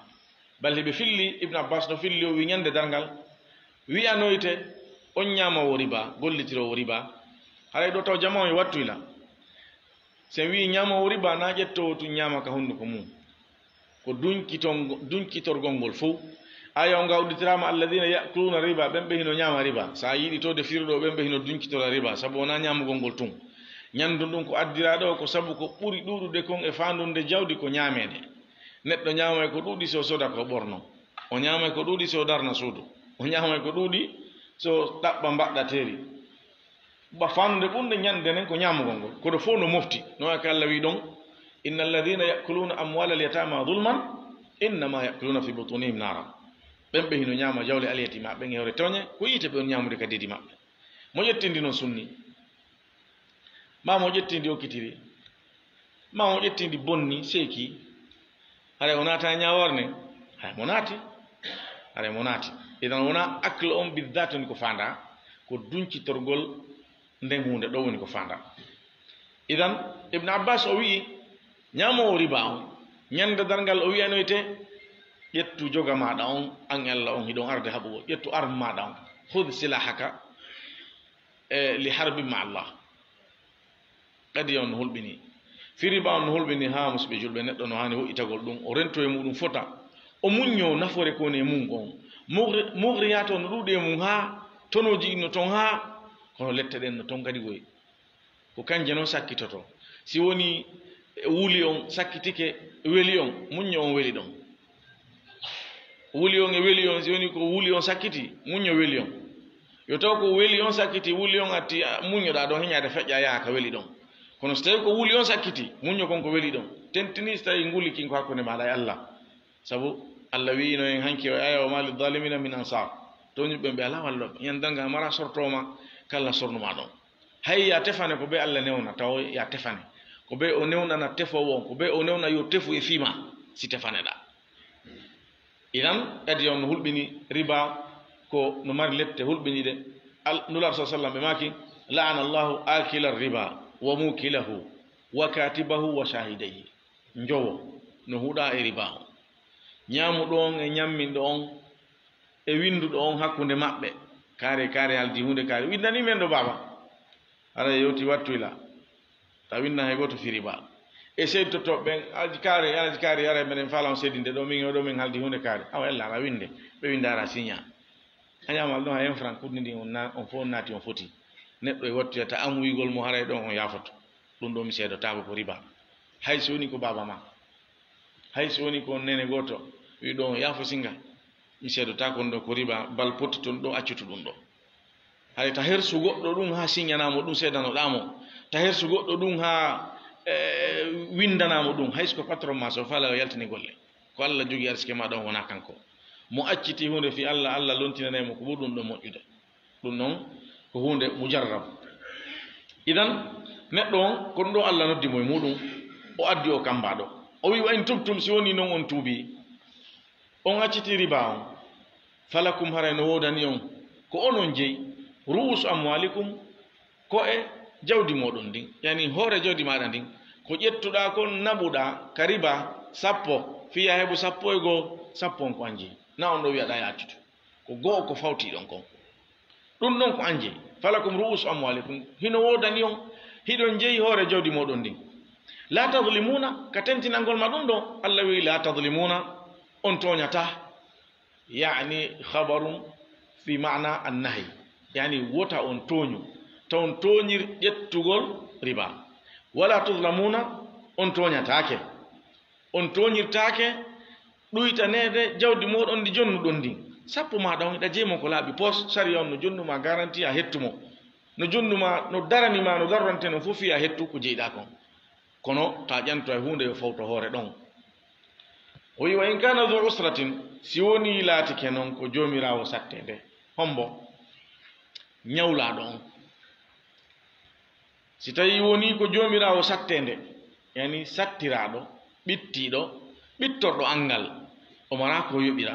Balli ɓe filli, Ibn Abbas no filli, o wi ñande darngal, wi'anoyte on ñaamoowo riba, gollitiroowo riba. Haray ɗo taw jamaa on e wattu ila. Si en wi'i ñaamoowo riba, na ƴettoowo tun ñaama ka hunduko mum. Ko duñkiton-, duñkitorgol ngol fow. Aya on ga udditiraama, "Alladhina ya'kuluna riba", ɓen ɓe hino ñaama riba. Sa yiɗi to de firuɗo, ɓen ɓe hino duñkitora riba, sabu wona ñaamugol ngol tun. Ñandu ndun ko addiraaɗo o, ko sabu ko ɓuri ɗuuɗude kon e faandunde jawdi ko ñaameede. Neɗɗo ñaamay ko ɗuuɗi so soda ko ɓorno. O ñaamay ko ɗuuɗi so darna suudu. O ñaamay ko ɗuuɗi so ɗaɓɓa mbaɗɗa teeri. Ba faandude ɓurnde ñande nden ko ñaamugol ngol. Kono fow no mofti. No wayi ko Allah wi ɗon, "Inna alladhina ya'kuluna amwala al-yatama dhulman, innama ya'kuluna fi butunihim nara." Ɓen ɓe hino ñaama jawle alyatima ɓen e hoore tooñe, ko yiite ɓe on ñaamude ka deedi maɓɓe. Mo ƴettindi non sunni, ma mo ƴettindi okkitiri, ma mo ƴettindi bonni, seeki, haray o naata e ñaawoore nden? Haray mo naati. Haray mo naati. Idan wona akl on bizzat woni ko faanda, ko duñcitorgol nden huunde ɗo woni ko faanda. Idan Ibn Abbas o wi'i, ñaamoowo riba on, ñande darngal o wi'anoyte, "Ƴettu joga maaɗa on, an e Allah on, hiɗon arde haɓugol. Ƴettu arme maaɗa on. Khudh silahaka, eh, li harbin ma Allah." Kadi on no hulɓini. Fii riba on no hulɓini haa, musiɓɓe julɓe, neɗɗo no haani wo'itagol ɗum, o rento e muɗum fota, o muññoo nafoore ko woni e mum on. Mugri-, mugriyaat on no ɗuuɗi e mum haa, tonooji ɗin no ton haa, kono lette ɗen no ton kadi woy. Ko kanje noon sakkitoto. Si woni wuli on sakkitike, weli on, muñño on weli ɗon. Wuli on e weli on, si woni ko wuli on sakkiti, muñño weli on. Yo taw ko weli on sakkiti, wuli on atti, a, muññoɗaa ɗon, heñaade feƴƴa yaha ka weli ɗon. Kono si tawi ko wuli on sakkiti, muñño kon ko weli ɗon. Tentini si tawi nguli kin ko hakkunde maaɗa e Allah. Sabu Allah wi'ino en hanki o aya, "Wa ma lidh-dhalimina min ansar." Tooñuɓe ɓe alaa walloɓe. Yan danga mara sortooma, kala sornuma ɗon. Hay ya tefane ko ɓe Allah newna, taw ya tefane. Ko ɓe o newnana tefoowo on, ko ɓe o newna yo tefu e fima, si tefaneɗaa. Idan, kadi on hulɓini riba ko no mari lette hulɓiniɗe. Al-, Nulaaɗo sallallahu alaihi wasallam ɓe maaki, "La'ana Allahu akila riba wa mukilahu wa katibahu wa shahidayhi." Njowo no huɗa e riba on. Ñaamuɗo on e ñamminɗo on e winnduɗo on hakkunde maɓɓe. Kaare, kaare haldi huunde kaare. Windani men ɗo baaba. Hara yewti wattu ila. Ta winna hay gooto fii riba. E seedtotooɓe ɓen, alhaji kaari, alhaji kaari, ara meɗen faala on seedinde ɗo, min o ɗo min haldi huunde kaari. Awa ella ara winde, ɓe winda ara siña. A ñaamal ɗon hay un franc kuɗdi ndin on na-, on fof on naati on foti. Neɗɗo e wattoyata amuyigol mo haray ɗon on yaafoto. Ɗum ɗo mi seedotaako ko riba. Hay so woni ko baaba ma. Hay so woni ko nene gooto, wi ɗo on yaafo singa. Mi seedotaako on ɗo ko riba, bal potti ton ɗo accutu ɗum ɗo. Hay ta hersu goɗɗo ɗum haa siñanaa mo ɗum seedanoɗaa mo. Ta hersu goɗɗo ɗum haa, eh, windanaa mo ɗum. Hay so ko patron ma so faala o yaltini golle. Ko Allah jogii arsike ma ɗon wonaa kanko. Mo acciti huunde fii Allah, Allah lontinanay mo ko ɓuri ɗum ɗo moƴƴude. Ɗum noon ko huunde mujarrab. Idan, neɗɗo on, ko ɗum ɗo Allah noddi mo e muɗum, o addi o kamba ɗo. O wi, "Wa in tubtum, si woni noon on tuubi, on acciti riba on, falakum, haray no woodani on, ko onon jeyi, ru'usu amwalikum, ko e jawdi mooɗon ndin, yani hoore jawdi maaɗa ndin, ko ƴettuɗaa kon naɓuɗaa ka riba sappo, fiya heɓu sappo e goo, sappo on ko an jeyi. Na on ɗo wi'aɗaa ya accutu." Ko go'o ko fawti ɗon kon. Ɗum ɗon ko an jeyi. Falakum ru'usu amwalikum. Hino woodani on, hiɗon jeyi hoore jawdi mooɗon ndin. La tadlimuna, ka tentinangol ma ɗum ɗo, Allah wi'i, "La tadlimuna, on tooñataa." Yaani khabarun fi ma'na an-nahy. Yaani wota on tooñu. Ta on tooñir ƴettugol riba. Wala tudlamuna, on tooñataake. On tooñirtaake ɗuytaneede jawdi mooɗon ndi jonnuɗon ndin. Sappo maaɗa on, hiɗa jeyi mo ko laaɓi poos, sariya on no jonnu ma garanti a hettu mo. No jonnu ma, no darani ma, no darorante non fof fii a hettu ko jeyɗaa kon. Kono ta ƴanto e huunde yo fawto hoore ɗon. O wi'i, "Wa in kana dhu usratin", si woni laatike non ko joomiraawo satteende, hombo? Ñawlaaɗo on. Si tawii wonii ko joomiraawo satteende, yani sattiraaɗo, ɓittiiɗo, ɓittorɗo anngal, o maraa ko yoɓira,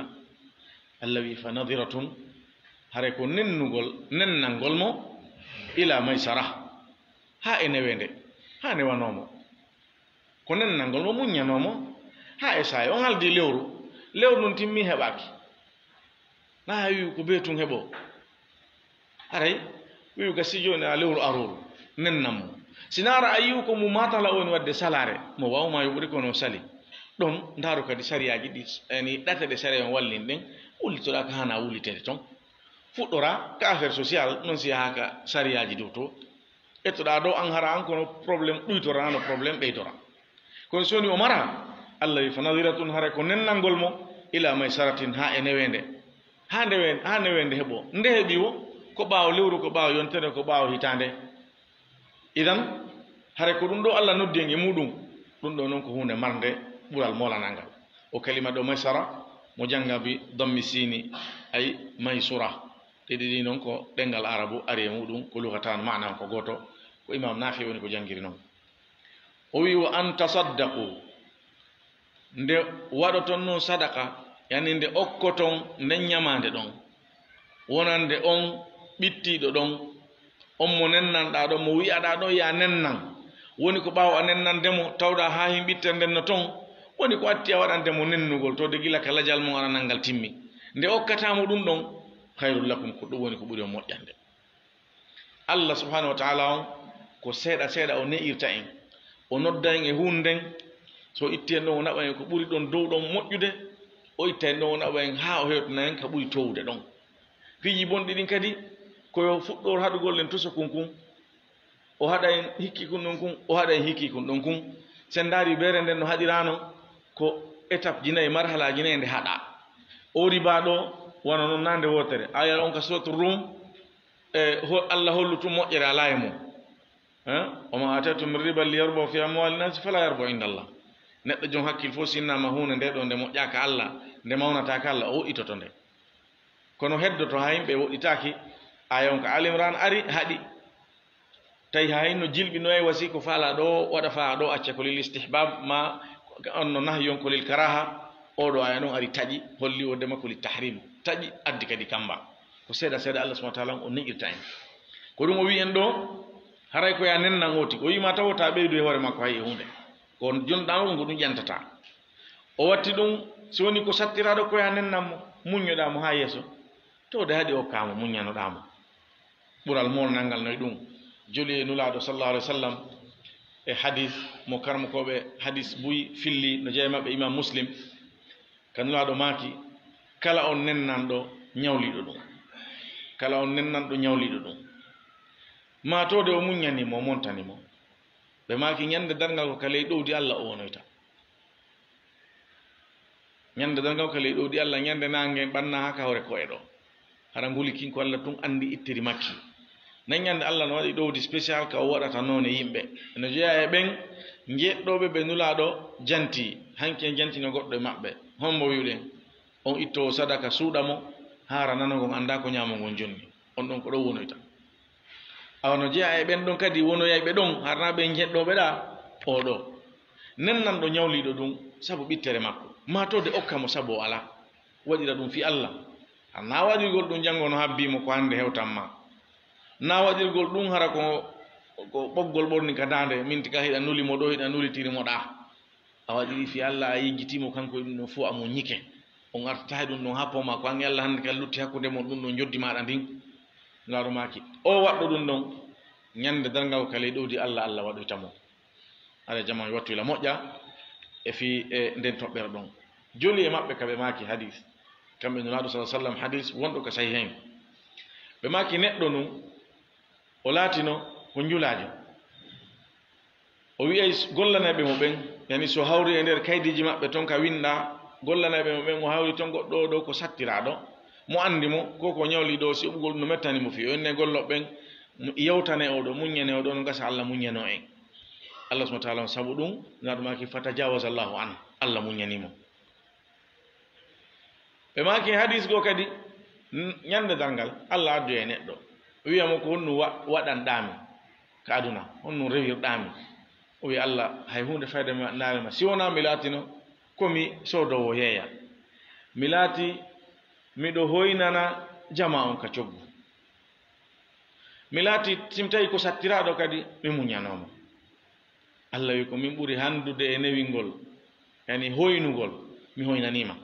Allah wi'i, "Fa nadiratun", hare ko nennugol, nennangol mo, "ila maysara", haa e neweende, haa newanoo mo. Ko nennangol mo, muññanoo mo, haa e saa'i on haldi lewru, lewru ndun timmi heɓaaki. Na a wi'u ko bee tun heɓo. Haray wi'u gasi jooni a lewru arooru, nennan mo. Si naara a yi'u ko mo matala on waɗde salaare, mo waaw ma yoɓude kono sali. Ɗon ndaaru kadi sariyaaji ɗi, yani ɗate ɗe sariya on wallin ɗen, wullitoɗaa ko haana wulliteede ton. Fuɗɗora ka affaire social, non si yahaa ka sariyaaji dow to. Ƴettoɗaa ɗo an hara an kono problème ɗuytora, no problème ɓeydora. Kono si woni o mara, Allah wi, "Fa nadiratun", hare ko nennangol mo, "ila maysaratin", haa e neweende. Haa ndewe-, haa neweende heɓo. Nde heɓi wo? Ko ɓaawo lewru, ko ɓaawo yontere, ko ɓaawo hitaande. Idan, hare ko ɗum ɗo Allah noddi en e muɗum, ɗum ɗo noon ko huunde marnde ɓural moolanangal. O kalima ɗo maysara, mo jannga bi dammi siini, ay maysura. Ɗiɗi ɗi noon ko ɗemngal Arabu ari e muɗum, ko luga tan maana on ko gooto, ko Imaam Naafi woni ko janngiri noon. O wi, "Wa an tasaddaqu", nde waɗoton noon sadaka, yani nde okkoton nden ñamaande ɗon, wonande on ɓittiiɗo ɗon, on mo nennanɗaa ɗon, mo wi'aɗaa ɗon ya nennan, woni ko ɓaawo a nennande mo, tawɗaa haa hin ɓitte nden no ton, woni ko atti a waɗande mo nennugol, to de gila ka lajal mum aranal ngal timmi, nde okkataa mo ɗum ɗon, khayrul lakum, ko ɗum woni ko ɓuri on moƴƴande. Allah subhanahu wa ta'ala on, ko seeɗa seeɗa o ne'irta en, o nodda en e huunde nden, so itti en ɗon, o naɓa en ko ɓuri ɗon dow ɗon moƴƴude, o itta en ɗon, o naɓa en haa o hewtina en ka ɓuri towude ɗon. Piiji bonɗi ɗin kadi, ko yo fuɗɗoor haɗugol en tusukun kun. O haɗa en hikki kun ɗon kun, o haɗa en hikki kun ɗon kun. Sen ndaari beere nden no haɗiraano, ko étape ji nayi, marhalaaji nayi nde haɗa. O riba ɗo, wano non nande wootere. Ayal on ka Suratul Rum, e ho-, Allah hollu tun moƴƴere alaa e mum. Eh? "Wa ma ataytum min riban liyarbu fi amwali nasi fala yarbu inda Allah." Neɗɗo jon hakkil fof sinnama huunde nde ɗo nde moƴƴaaka Allah, nde mawnataaka Allah, o woɗɗitoto nde. Kono heddoto haa yimɓe woɗɗitaaki, aaya on ka Al Imran ari, haɗi. Tawi haa hinno jilɓi no e wasi ko faala ɗo, waɗa faa ɗo, acca ko lil istihbab, ma on no nahyon ko lil karaha, o ɗo aaya ɗon ari taƴi, holli wonde ma ko lil tahrim. Taƴi, addi kadi kamba. Ko seeɗa seeɗa Allah subhanahu wa ta'ala on o neƴirta en. Ko ɗum o wi'i en ɗo, haray ko ya nennan oti. O wi'i ma taw ta ɓeydu e hoore makko hay e huunde. Ko jonɗa on ko ɗum ƴantata. O watti ɗum, si woni ko sattiraaɗo ko ya nennan mo, muññoɗaa mo haa yeeso. To de haɗi okkaa mo, muññanoɗaa mo. Ɓural moolnal ngal noy ɗum. Joli e Nulaaɗo sallallahu alaihi wasallam e hadis mo karmukooɓe hadis buy filli no jeya maɓɓe Imam Muslim. Ka Nulaaɗo maaki, kala on nennanɗo ñawliiɗo ɗum. Kala on nennanɗo ñawliiɗo ɗum. Maa to de o muññani mo, o montani mo. Ɓe maaki ñande darngal ko ka ley ɗowdi Allah o wonoyta. Ñande darngal ka ley ɗowdi Allah, ñande naange ɓanna haa ka hoore ko'e ɗo. Hara nguli kin ko Allah tun andi ittiri makki. Nan ñande Allah no waɗi ɗowdi spécial ka o waɗata noone yimɓe. No jeyaa e ɓen jeɗɗooɓe ɓe Nulaaɗo janti, hanki en jantino goɗɗo e maɓɓe. Hombo wi'uɗen? On ittowo sadaka suuɗa mo, hara nano ngon anda ko ñaamo ngon jonni. On ɗon ko ɗon wonoyta. Awa no jeyaa e ɓen ɗon kadi wonoyayɓe ɗon, harnaa ɓe jeɗɗooɓe ɗa, oo ɗo. Nennanɗo ñawliiɗo ɗum sabu ɓittere makko. Maa to de okka mo sabu o alaa. Waɗira ɗum fii Allah. Harnaa waɗirgol ɗum janngo no habbii mo ko hannde hewtan ma. Naa waɗirgol ɗum hara ko, ko ɓoggol ɓorni ka daande, minti ka hiɗa nuli mo ɗo, hiɗa nulitiri mo ɗa. A waɗiri fii Allah, a yejjitii mo kanko e ɗum ɗon fof, a muññike. On artataa e ɗum ɗon haa poma ko an e Allah hannde kadi lutti hakkunde mon ɗum ɗon njoddi maaɗa ndin. Nulaaɗo maaki, o waɗɗo ɗum ɗon, ñande darngal ka ley ɗowdi Allah, Allah waɗoyta mo. Hara jamaa wattu ila moƴƴa e fii e nden toɓɓere ɗon. Joli e maɓɓe ka ɓe maaki hadis. Kamɓe Nulaaɗo sallallahu alaihi wasallam hadis wonɗo ka sahihayn. Ɓe maaki neɗɗo nun o laatino ko njulaajo. O wi'ay s-, gollanayɓe mo ɓen, yani so hawri e nder kaydiiji maɓɓe ton ka winɗa, gollanayɓe mo ɓen, o hawri ton goɗɗo o ɗo ko sattiraaɗo, mo anndi mo, ko ko ñawli ɗo, si yoɓugol ɗum no mettani mo fii, o inne golloɓe ɓen, mo yewtane o ɗo, muññane o ɗo, no gasa Allah muññano en. Allah subhanahu wa ta'ala on sabu ɗum, na ɗum aki, "Fatajawaza Allahu an." Allah muññani mo. Ɓe maaki hadis goo kadi, n-, ñande darngal, Allah addu e neɗɗo, wi'a mo, "Ko honɗum wa-, waɗanɗaa mi ka aduna? Honɗum rewirɗaa mi?" O wi'a, "Allah, hay huunde fayda mi waɗandaali ma, si wonaa mi laatino ko mi soodoowo yeeya. Mi laati miɗo hoynana jamaa on ka coggu. Mi laati, si mi tawi ko sattiraaɗo kadi, mi muñanoo mo." Allah wi, "Ko min ɓuri hanndude e newingol, yani hoynugol, mi hoynanii ma.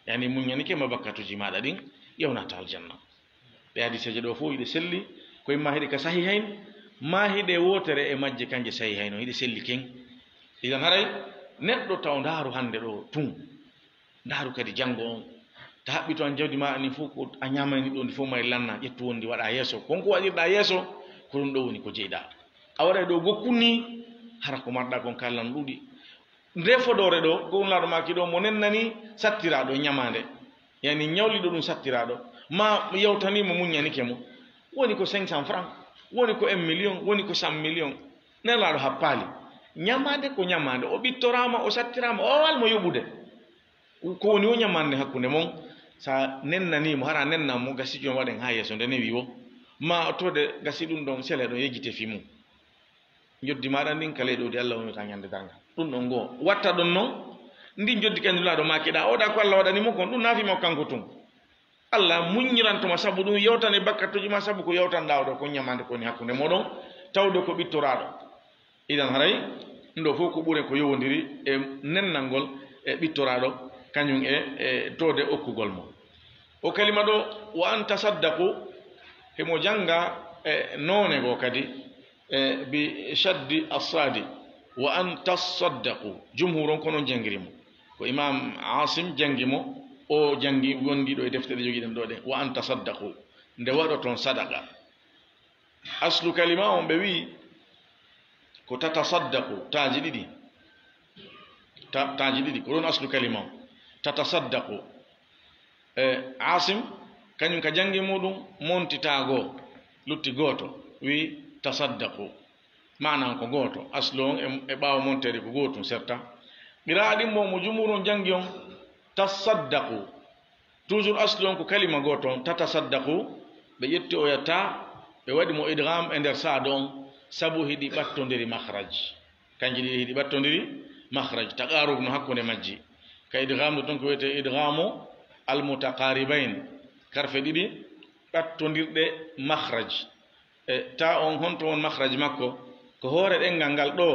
Yani muññanike ma bakkatuuji maaɗa ɗin, yewnataa aljanna." Ɗe hadiseeje ɗo fof hiɗe selli, ko imma hiɗe ka sahihayn, ma hiɗe wootere e majje kanje sahihayn on, hiɗe selli ken. Idan haray neɗɗo taw ndaaru hannde ɗo tun. Ndaaru kadi janngo on. Ta haɓɓito an jawdi ma anin fof ko a ñamayni ɗo ndi fof may lanna, ƴettu wondi waɗa yeeso. Kon ko waɗirɗa yeeso, ko ɗum ɗo woni ko jeyɗa. A waɗay ɗo gokkun ni, hara ko marɗa kon kallan ɗuuɗi. Nde fodoore ɗo, ko Nulaaɗo maaki ɗo, mo nennani sattiraaɗo ñamaande. Yani ñawliɗo ɗum sattiraaɗo. Ma yewtani mo muññanike mo. Woni ko cinq cents francs, woni ko un million, woni ko cent million. Nelaaɗo happaali. Ñamaande ko ñamaande. O ɓittoraama, o sattiraama, o waawal mo yoɓude. Ko woni o ñamaande hakkunde mon, sa nennani mo, hara nennan mo, gasi joom waɗen haa yeeso nde newi o. Ma o tode gasi ɗum ɗon sele ɗon yejjite fii mum. Njoddi maaɗa ndin ka ley ɗowdi Allah wonirta ñande darngal. Ɗum ɗon goo. Watta ɗon non, ndin njoddi ka Nulaaɗo maaki ɗa, oɗa ko Allah waɗani mo kon, ɗum naafi mo kanko tun. Allah muññiranto ma sabu ɗum, yewtane bakkatuuji ma sabu ko yewtanɗa oɗo kon ñamaande ko woni hakkunde moɗon, tawde ko ɓittoraaɗo. Idan haray, ɗum ɗo fof ko ɓure ko yowondiri e nennangol e ɓittoraaɗo, kañum e, e toode okkugol mo. O kalima ɗo, "Wa an tasaddaqu", himo jannga e noone goo kadi, e bi shaddi assaadi, "Wa an tasaddaqu." Jumhur on ko non janngiri mo. Ko Imam Asim janngi mo, o janngi wondiiɗo e defte ɗe jogiɗen ɗo ɗen, "Wa an tasaddaqu." Nde waɗoton sadaqa. Aslu kalima on ɓe wi'i, Ko tatasaddaqu, taaji ɗiɗi. Ta-, taaji ɗiɗi, ko ɗon aslu kalima o. Tatasaddaqu. E, Asim, kañum ka jannge muɗum, montitaago, lutti gooto, wi tasaddaqu. Maana on ko gooto. Aslu on e, e ɓaawo monteede ko gootum, serta. Qiraa'a ɗin mo, mo jumhur on janngi on, tasaddaqu. Toujours aslu on ko kalima gooto on, tatasaddaqu. Ɓe ƴetti oya ta, ɓe waɗi mo idgham e nder saado on, sabu hiɗi ɓattondiri makhraj. Kanji ɗiɗi hiɗi ɓattondiri makhraj, taqarub no hakkunde majji. Ka idgham ɗo ton ko wiyetee idghamu al-mutaqaribayn, karfe ɗiɗi ɓattondirɗe makhraj. E ta on, honto won makhraj makko? Ko hoore ɗenngal ngal ɗo,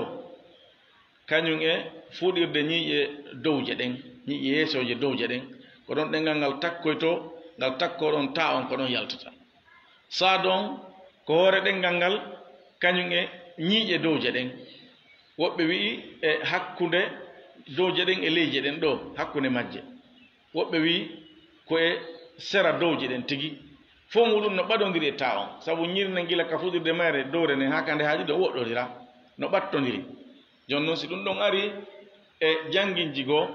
kañum e fuɗirde ñiiƴe dowje ɗen, ñiiƴe yeesooje dowje ɗen. Ko ɗon ɗenngal ngal takkoytoo, ngal takkoo ɗon ta on, ko ɗon yaltata. Saado on ko hoore ɗenngal ngal, kañum e ñiiƴe dowje ɗen. Woɓɓe wi'i e hakkunde dowje ɗen e leyje ɗen ɗo, hakkunde majje. Woɓɓe wi'i ko e sera dowje ɗen tigi. Fof muɗum no ɓadondiri e ta on, sabu ñirnde gila ka fuɗirde mayre dowre nden haa ka nde haaɗi ɗo woɗɗondira, no ɓattondiri. Jooni non, si ɗum ɗon ari e jannginji goo,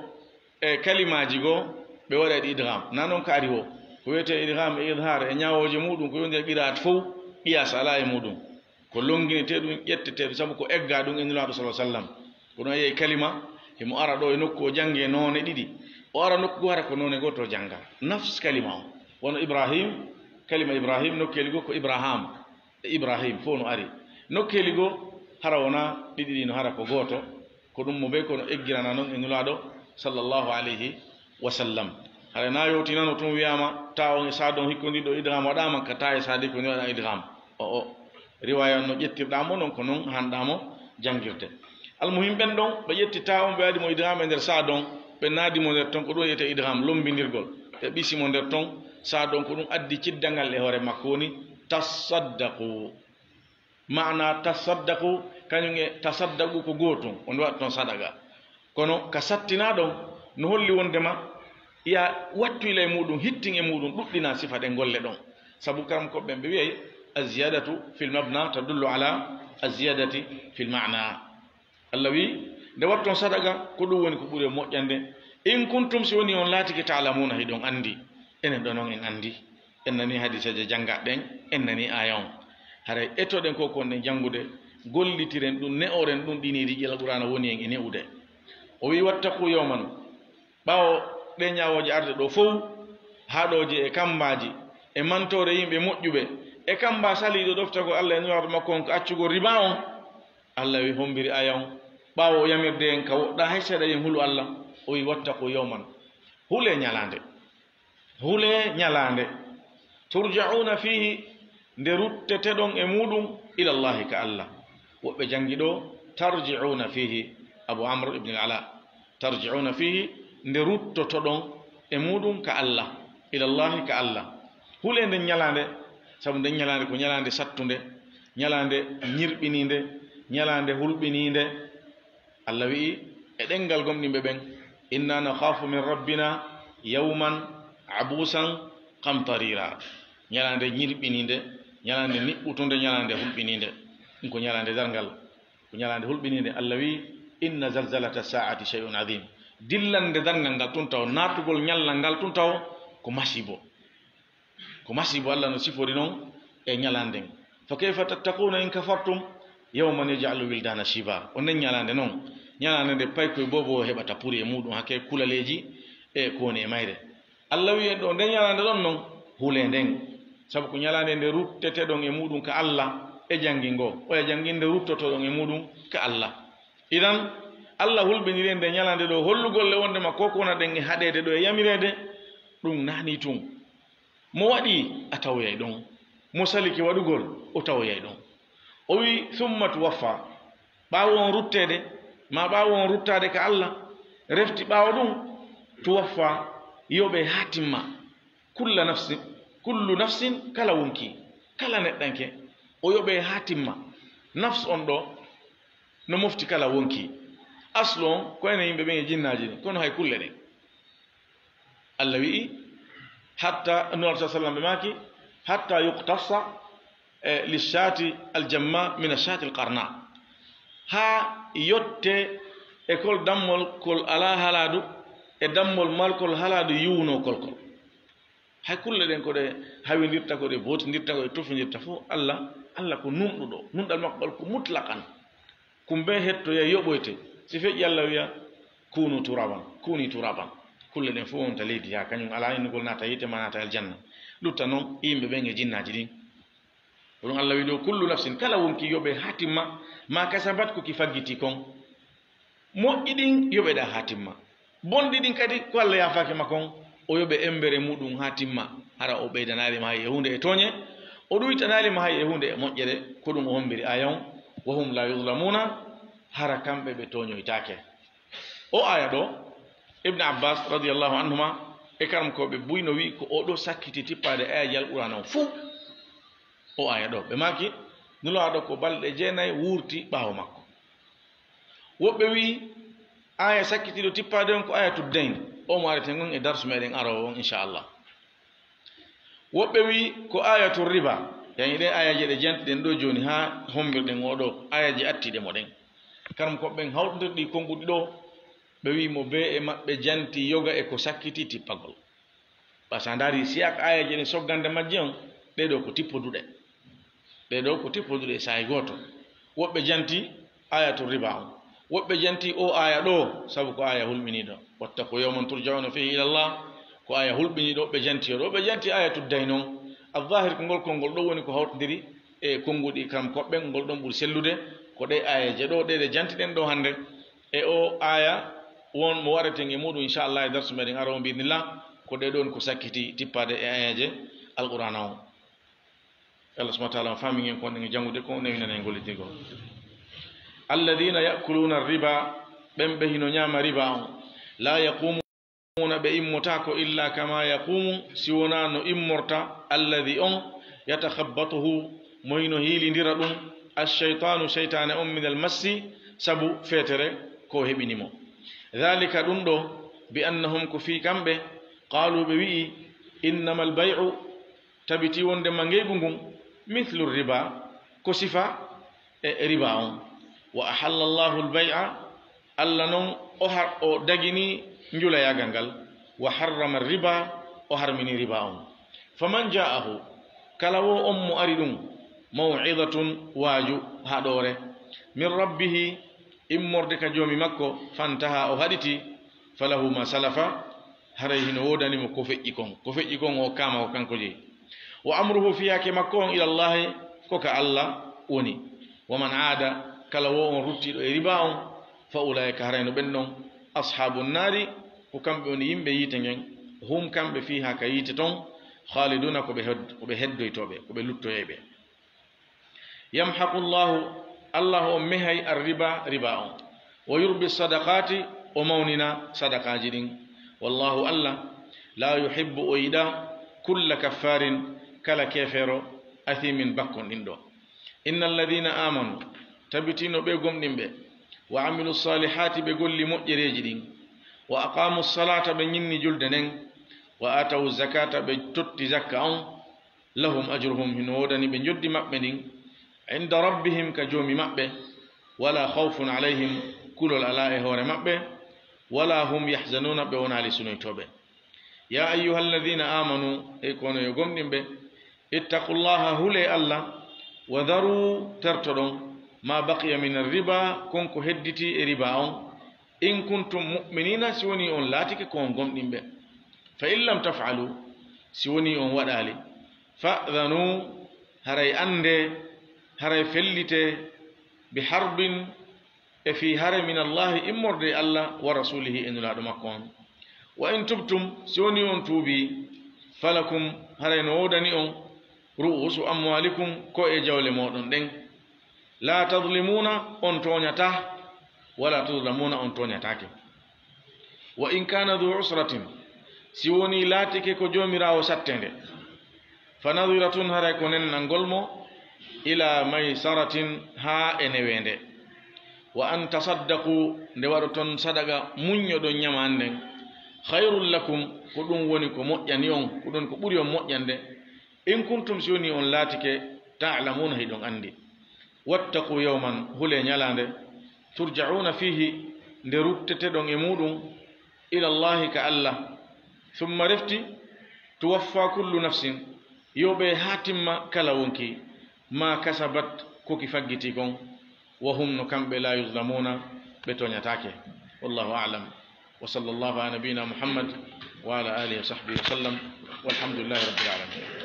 e kalimaaji goo, ɓe waɗa ɗi idgham. Na non ka ari wo. Ko wiyetee idgham e idhar e ñaawooje muɗum, ko yonndi e qiraat fof, qiyaas alaa e muɗum. Ko lonnginetee ɗum, ƴettetee ɗum, sabu ko eggaa ɗum e Nulaaɗo, sallallahu alaihi wasallam. Kono a yiyay kalima, himo ara ɗo e nokku o jannge noone ɗiɗi. O ara nokku goo, hara ko noone gooto o jannga. Nafs kalima o. Wano Ibrahim, kalima Ibrahim, nokkeeli goo ko Ibraham. E Ibrahim fof no ari. Nokkeeli goo, hara wonaa ɗiɗi ɗi, no hara ko gooto. Ko ɗum mo bee ko no eggirana non e Nulaaɗo, sallallahu alaihi wasallam. Hara na yowtinano tun wiyaama, ta on e saado on hikkondiiɗo idgham waɗaama, ka ta e saado hikkondiiɗo waɗa idgham. O, o. Riwaaya on no ƴettirɗaa mo non, ko non hanɗaa mo janngirde. Almuhim, ɓen ɗon, ɓe ƴetti ta on, ɓe waɗi mo idgham e nder saado on, ɓe naadi mo nder ton, ko ɗum wiyetee idgham, lommbindirgol. Ɓe ɓisi mo nder ton, saado on, ko ɗum addi ciddangal e hoore makko, woni tasaddaqu. Maana tasaddaqu, kañum e tasaddaqu ko gootum, on waɗa ton sadaqa. Kono ka sattinaa ɗon, no holli wonndema ya wattu ila e muɗum, hittin e muɗum, ɗuɗɗina sifa ɗen golle ɗon. Sabu karamokooɓe ɓen ɓe wi'ay, "Az-ziyadatu fil mabna tadullu ala az-ziyadati fil ma'na." Allah wi'i, nde watton sadaqa, ko ɗum woni ko ɓuri moƴƴande. "In kuntum", si woni on laatike, "ta'lamuna", hiɗon anndi. Enen ɗo non en anndi. En nani hadiseeje janngaɗen, en nani aaya on. Haray etoɗen ko kon ɗen janngude, gollitiren ɗum, ne'oren ɗum ɗiniiji ɗi Alqur'aana woni en e ne'ude. O wi'i, "Wattaqu yawman." Ɓaawo ɗee ñaawooje arde ɗoo fow, haɗooje e kammbaaji, e mantoore yimɓe moƴƴuɓe, e kammbaa saliiɗo ɗoftagol Allah e Nulaaɗo makko on ko accugol riba on, Allah wi hombiri aaya on, ɓaawo o yamirde en ka woɗɗaa hay seeɗa, yen hulu Allah, o wi, "Wattaqu yawman." Hulee ñalaande. Hulee ñalaande. "Turja'una fihi", nde rutteteɗon e muɗum, "ilallahi", ka Allah. Woɓɓe janngi ɗo, "tarji'una fihi", Abu Amr ibn al-Ala. "Tarji'una fihi", nde ruttotoɗon e muɗum ka Allah. "Ilallahi", ka Allah. Hulee nden ñalaande, sabu nden ñalaande ko ñalaande sattunde, ñalaande ñirɓiniinde, ñalaande hulɓiniinde. Allah wi'i e ɗemngal gomɗinɓe ɓen, "Inna nakhafu min rabbina yawman abusan qamtarira." Ñalaande ñirɓiniinde, ñalaande niɓɓutunde, ñalaande hulɓiniinde. Ɗum ko ñalaande darngal, ko ñalaande hulɓiniinde. Allah wi'i, "Inna zalzalata sa'ati shay'un azim." Dillande darngal ngal tun taw, naatugol ñallal ngal tun taw, ko masiibo. Ko masiibo, Allah no sifori non e ñalaande nden. "Fa kayfa tattaquna in kafartum yawman yaj'alu wildana shiba." O nden ñalaande non, ñalaande nde paykoy boobo o heɓata puri e muɗum, hake kulaleeji e ko woni e mayre. Allah wi'i en ɗo, nden ñalaande ɗon non, hulee nden. Sabu ko ñalaande nde rutteteɗon e muɗum ka Allah e janngi ngo. Oya jannginde ruttotoɗon e muɗum ka Allah. Idan, Allah hulɓiniri en nde ñalaande ɗo, hollugol le wondema ko ko wona ɗen e haɗeede ɗo e yamireede, ɗum nani tun. Mo waɗi, a tawoyay ɗon. Mo salike waɗugol, o tawoyay ɗon. O wi, "Summa tuwaffa." Ɓaawo on rutteede, ma ɓaawo on ruttaade ka Allah, refti ɓaawo ɗum, tuwaffa, yoɓe haa timma. Kulla nafsin, kullu nafsin, kala wonki, kala neɗɗanke, o yoɓe haa timma. Nafs on ɗo, no mofti kala wonki. Aslu on, ko enen yimɓe ɓen e jinnaaji ɗin, kono hay kulle ɗen. Allah wi'i, hatta, Nulaaɗo sallallahu alaihi wasallam ɓe maaki, "Hatta yuqtassa, eh, lishati aljamma min ashati alqarna." haa yotte e kol dammol kol alaa halaadu, e dammol malkol halaadu yuwunoo kolkol. Hay kulle ɗen ko ɗe hawindirta, ko ɗe bootindirta, ko ɗe tufindirta fof, Allah, Allah ko nunɗuɗo, nunɗal makko ngal ko mutlaqan. Ko mbe hettoya yoɓoyte. Si feƴƴi Allah wiya, "Kunu turaban, kuni turaban." Kulle ɗen fof wonta leydi, haa kañum alaa innugol naata yiite ma naata aljanna. Lutta noon yimɓe ɓen e jinnaaji ɗin. Ko ɗum Allah wiyi ɗo, "Kullu nafsin," kala wonkii yoɓe haa timma, "ma kasabat," ko ki faggiti kon. Moƴƴi ɗin yoɓeɗa haa timma. Bonɗi ɗin kadi ko Allah yaafaaki ma kon, o yoɓe embere muɗum haa timma. Hara o ɓeydanaali ma hay e huunde e tooñe, o ɗuytanaali ma hay e huunde e moƴƴere, ko ɗum o hombiri aaya on, "Wa hum la yuzlamuna," hara kamɓe ɓe tooñoytaake. O aaya ɗo, Ibn Abbas radiyallahu anhuma e karamkooɓe buy no wi'i ko o ɗo sakkiti tippaade aayaaji Alqur'aana on fuu. O aaya ɗo, ɓe maaki, Nulaaɗo ko balɗe jeenay wuurti ɓaawo makko. Woɓɓe wi'i, aaya sakkitiiɗo tippaade on ko aayatu dayn. O mo areten on e darsu meɗen aroowo on, inchallah. Woɓɓe wi'i ko aayatu riba. Yani ɗe aayaaje ɗe jantiɗen ɗo jooni haa hombirɗen oo ɗo, aayaaje attiiɗe mo ɗen. Karamkooɓe ɓen hawtondirɗi konnguɗi ɗo, ɓe wi'i mo bee e maɓɓe janti yoga e ko sakkiti tippagol. Par ce que a ndaari siyak aayeeje ɗen soggande majje on, ɗee ɗoo ko tippoduɗe. Ɗee ɗoo ko tippoduɗe e saa'i gooto. Woɓɓe janti aayatu riba on. Woɓɓe janti o aaya ɗoo, sabu ko aaya hulɓiniiɗo. "Wattaqu yawman turja'una fihi ila Allah." Ko aaya hulɓiniiɗo, woɓɓe janti o ɗoo. Woɓɓe janti aayatu dayn on. Al-zahir ko ngol konngol ɗoo woni ko hawtondiri e konnguɗi karamkooɓe ɓen, ngol ɗon ɓuri sellude. Ko ɗee aayeeje ɗoo, ɗee ɗe jantiɗen ɗoo hannde. E o aaya won mo wareten e muɗum, inchallah, e darsu meɗen aroowo, bi'idnillah. Ko ɗee ɗoon ko sakkiti tippaade e aayeeje Alqur'aana on. Allah subhanahu wa ta'ala on faami en kon en janngude kon, newinana en gollitirgol. "Alladhina ya'kuluna riba," ɓen ɓe hino ñaama riba on. "La yaqumuna," ɓe immotaako, "illa kama yaqumu," si wonaa no immorta, "alladhi," on, "yatakhabbatuhu," mo hino hiilindira ɗum, "ash-shaytanu," seytaane on, "minal massi," sabu feetere ko heɓini mo. "Dhalika," ɗum ɗo, "bi annahum," ko fii kamɓe, "qalu," ɓe wi'i, "innamal bay'u," tabitii wonde ma ngeygu ngun, "mithlu riba," ko sifa e riba on. "Wa ahalla Allahu al-bay'a," Allah non o har-, o dagini njulayaagal ngal. "Wa harrama riba," o harmini riba on. "Faman ja'ahu," kala wo on mo ari ɗum, "maw'izatun," waaju, haɗoore, "min rabbihi," immorde ka joomi makko, "fantaha," o haɗiti, "falahu ma salafa," haray hino woodani mo ko feƴƴi kon. Ko feƴƴi kon o hokkaama ko kanko jeyi. "Wa amruhu," fiyaake makko on, "ilallahi," ko ka Allah woni. "Wa man aada," kala wo on ruttiiɗo e riba on, "fa ulaa'ika," haray no ɓen ɗon, "ashaabun naari," ko kamɓe woni yimɓe yiite ngen, "hum," kamɓe, "fiiha," ka yiite ton, "khaliduna," ko ɓe hed-, ko ɓe heddoytooɓe, ko ɓe luttoyayɓe. "Yamhaqu Allahu," Allahu on mehay ar-riba, riba on. "Wa yurbi sadaqaati," o mawnina sadaqaaji ɗin. "Wallahu," Allah, "la yuhibbu," o yiɗa, "kulla kaffaarin," kala keefeero, "athimin," bakkonɗinɗo. "Inna alladhina amanu," tabitino ɓe gomɗinɓe, "wa amilu salihaati," ɓe golli moƴƴereeji ɗin, "wa aqamu salata," ɓe ñinni julde nden, "wa atawu zakata," ɓe totti zakka on, "lahum ajruhum," hino woodani ɓe njoddi maɓɓe ndin, "inda rabbihim," ka joomi maɓɓe, "wala khawfun alayhim," kulol alaa e hoore maɓɓe, "wala hum yahzanuna," ɓe wonaali sunoytooɓe. "Ya ayyuhalladhina amanu," ey ko onon yo gomɗinɓe, "ittaqullaha," hulee Allah, "wa dharu," tertoɗon, "ma baqiya min ar-riba," kon ko hedditi e riba on, "in kuntum mu'minina," si woni on laatike ko on gomɗinɓe. "Fa in lam taf'alu," si woni on waɗaali, "fa'dhanu," haray annde, haray fellite, "bi harbin," e fii hare, "min Allahi," immorde e Allah, "wa rasulihi," e nulaaɗo makko on. "Wa in tubtum," si woni on tuubii, "falakum," haray no woodani on, "ru'usu amwalikum," ko e jawle mooɗon ɗen. "La tadlimuna," on tooñataa, "wala tudlamuna," on tooñataake. "Wa in kana dhu usratin," si woni laatike ko joomiraawo satteende, "fa nadhiratun," haray ko nennangol mo, "ila maysaratin," haa e neweende. "Wa an tasaddaqu," nde waɗoton sadaqa, muññoɗon ñamaande nden, "khayrun lakum," ko ɗum woni ko moƴƴani on, ko ɗum ko ɓuri on moƴƴande, "in kuntum," si woni on laatike, "ta'lamuna," hiɗon anndi. "Wattaqu yawman," hulee ñalaande, turja'una fihi, nde rutteteɗon e muɗum, ila Allahi, ka Allah. Thumma, refti, tuwaffa kullu nafsin, yoɓe haa timma kala wonki, ma kasabat, ko ki faggiti kon, wa hum, no kamɓe, la yuzlamuna, ɓe toñataake. Wallahu a'lam. Wa sallallahu ala nabiyina Muhammad wa ala alihi wa sahbihi wa sallam. Walhamdulillahi rabbil alamin.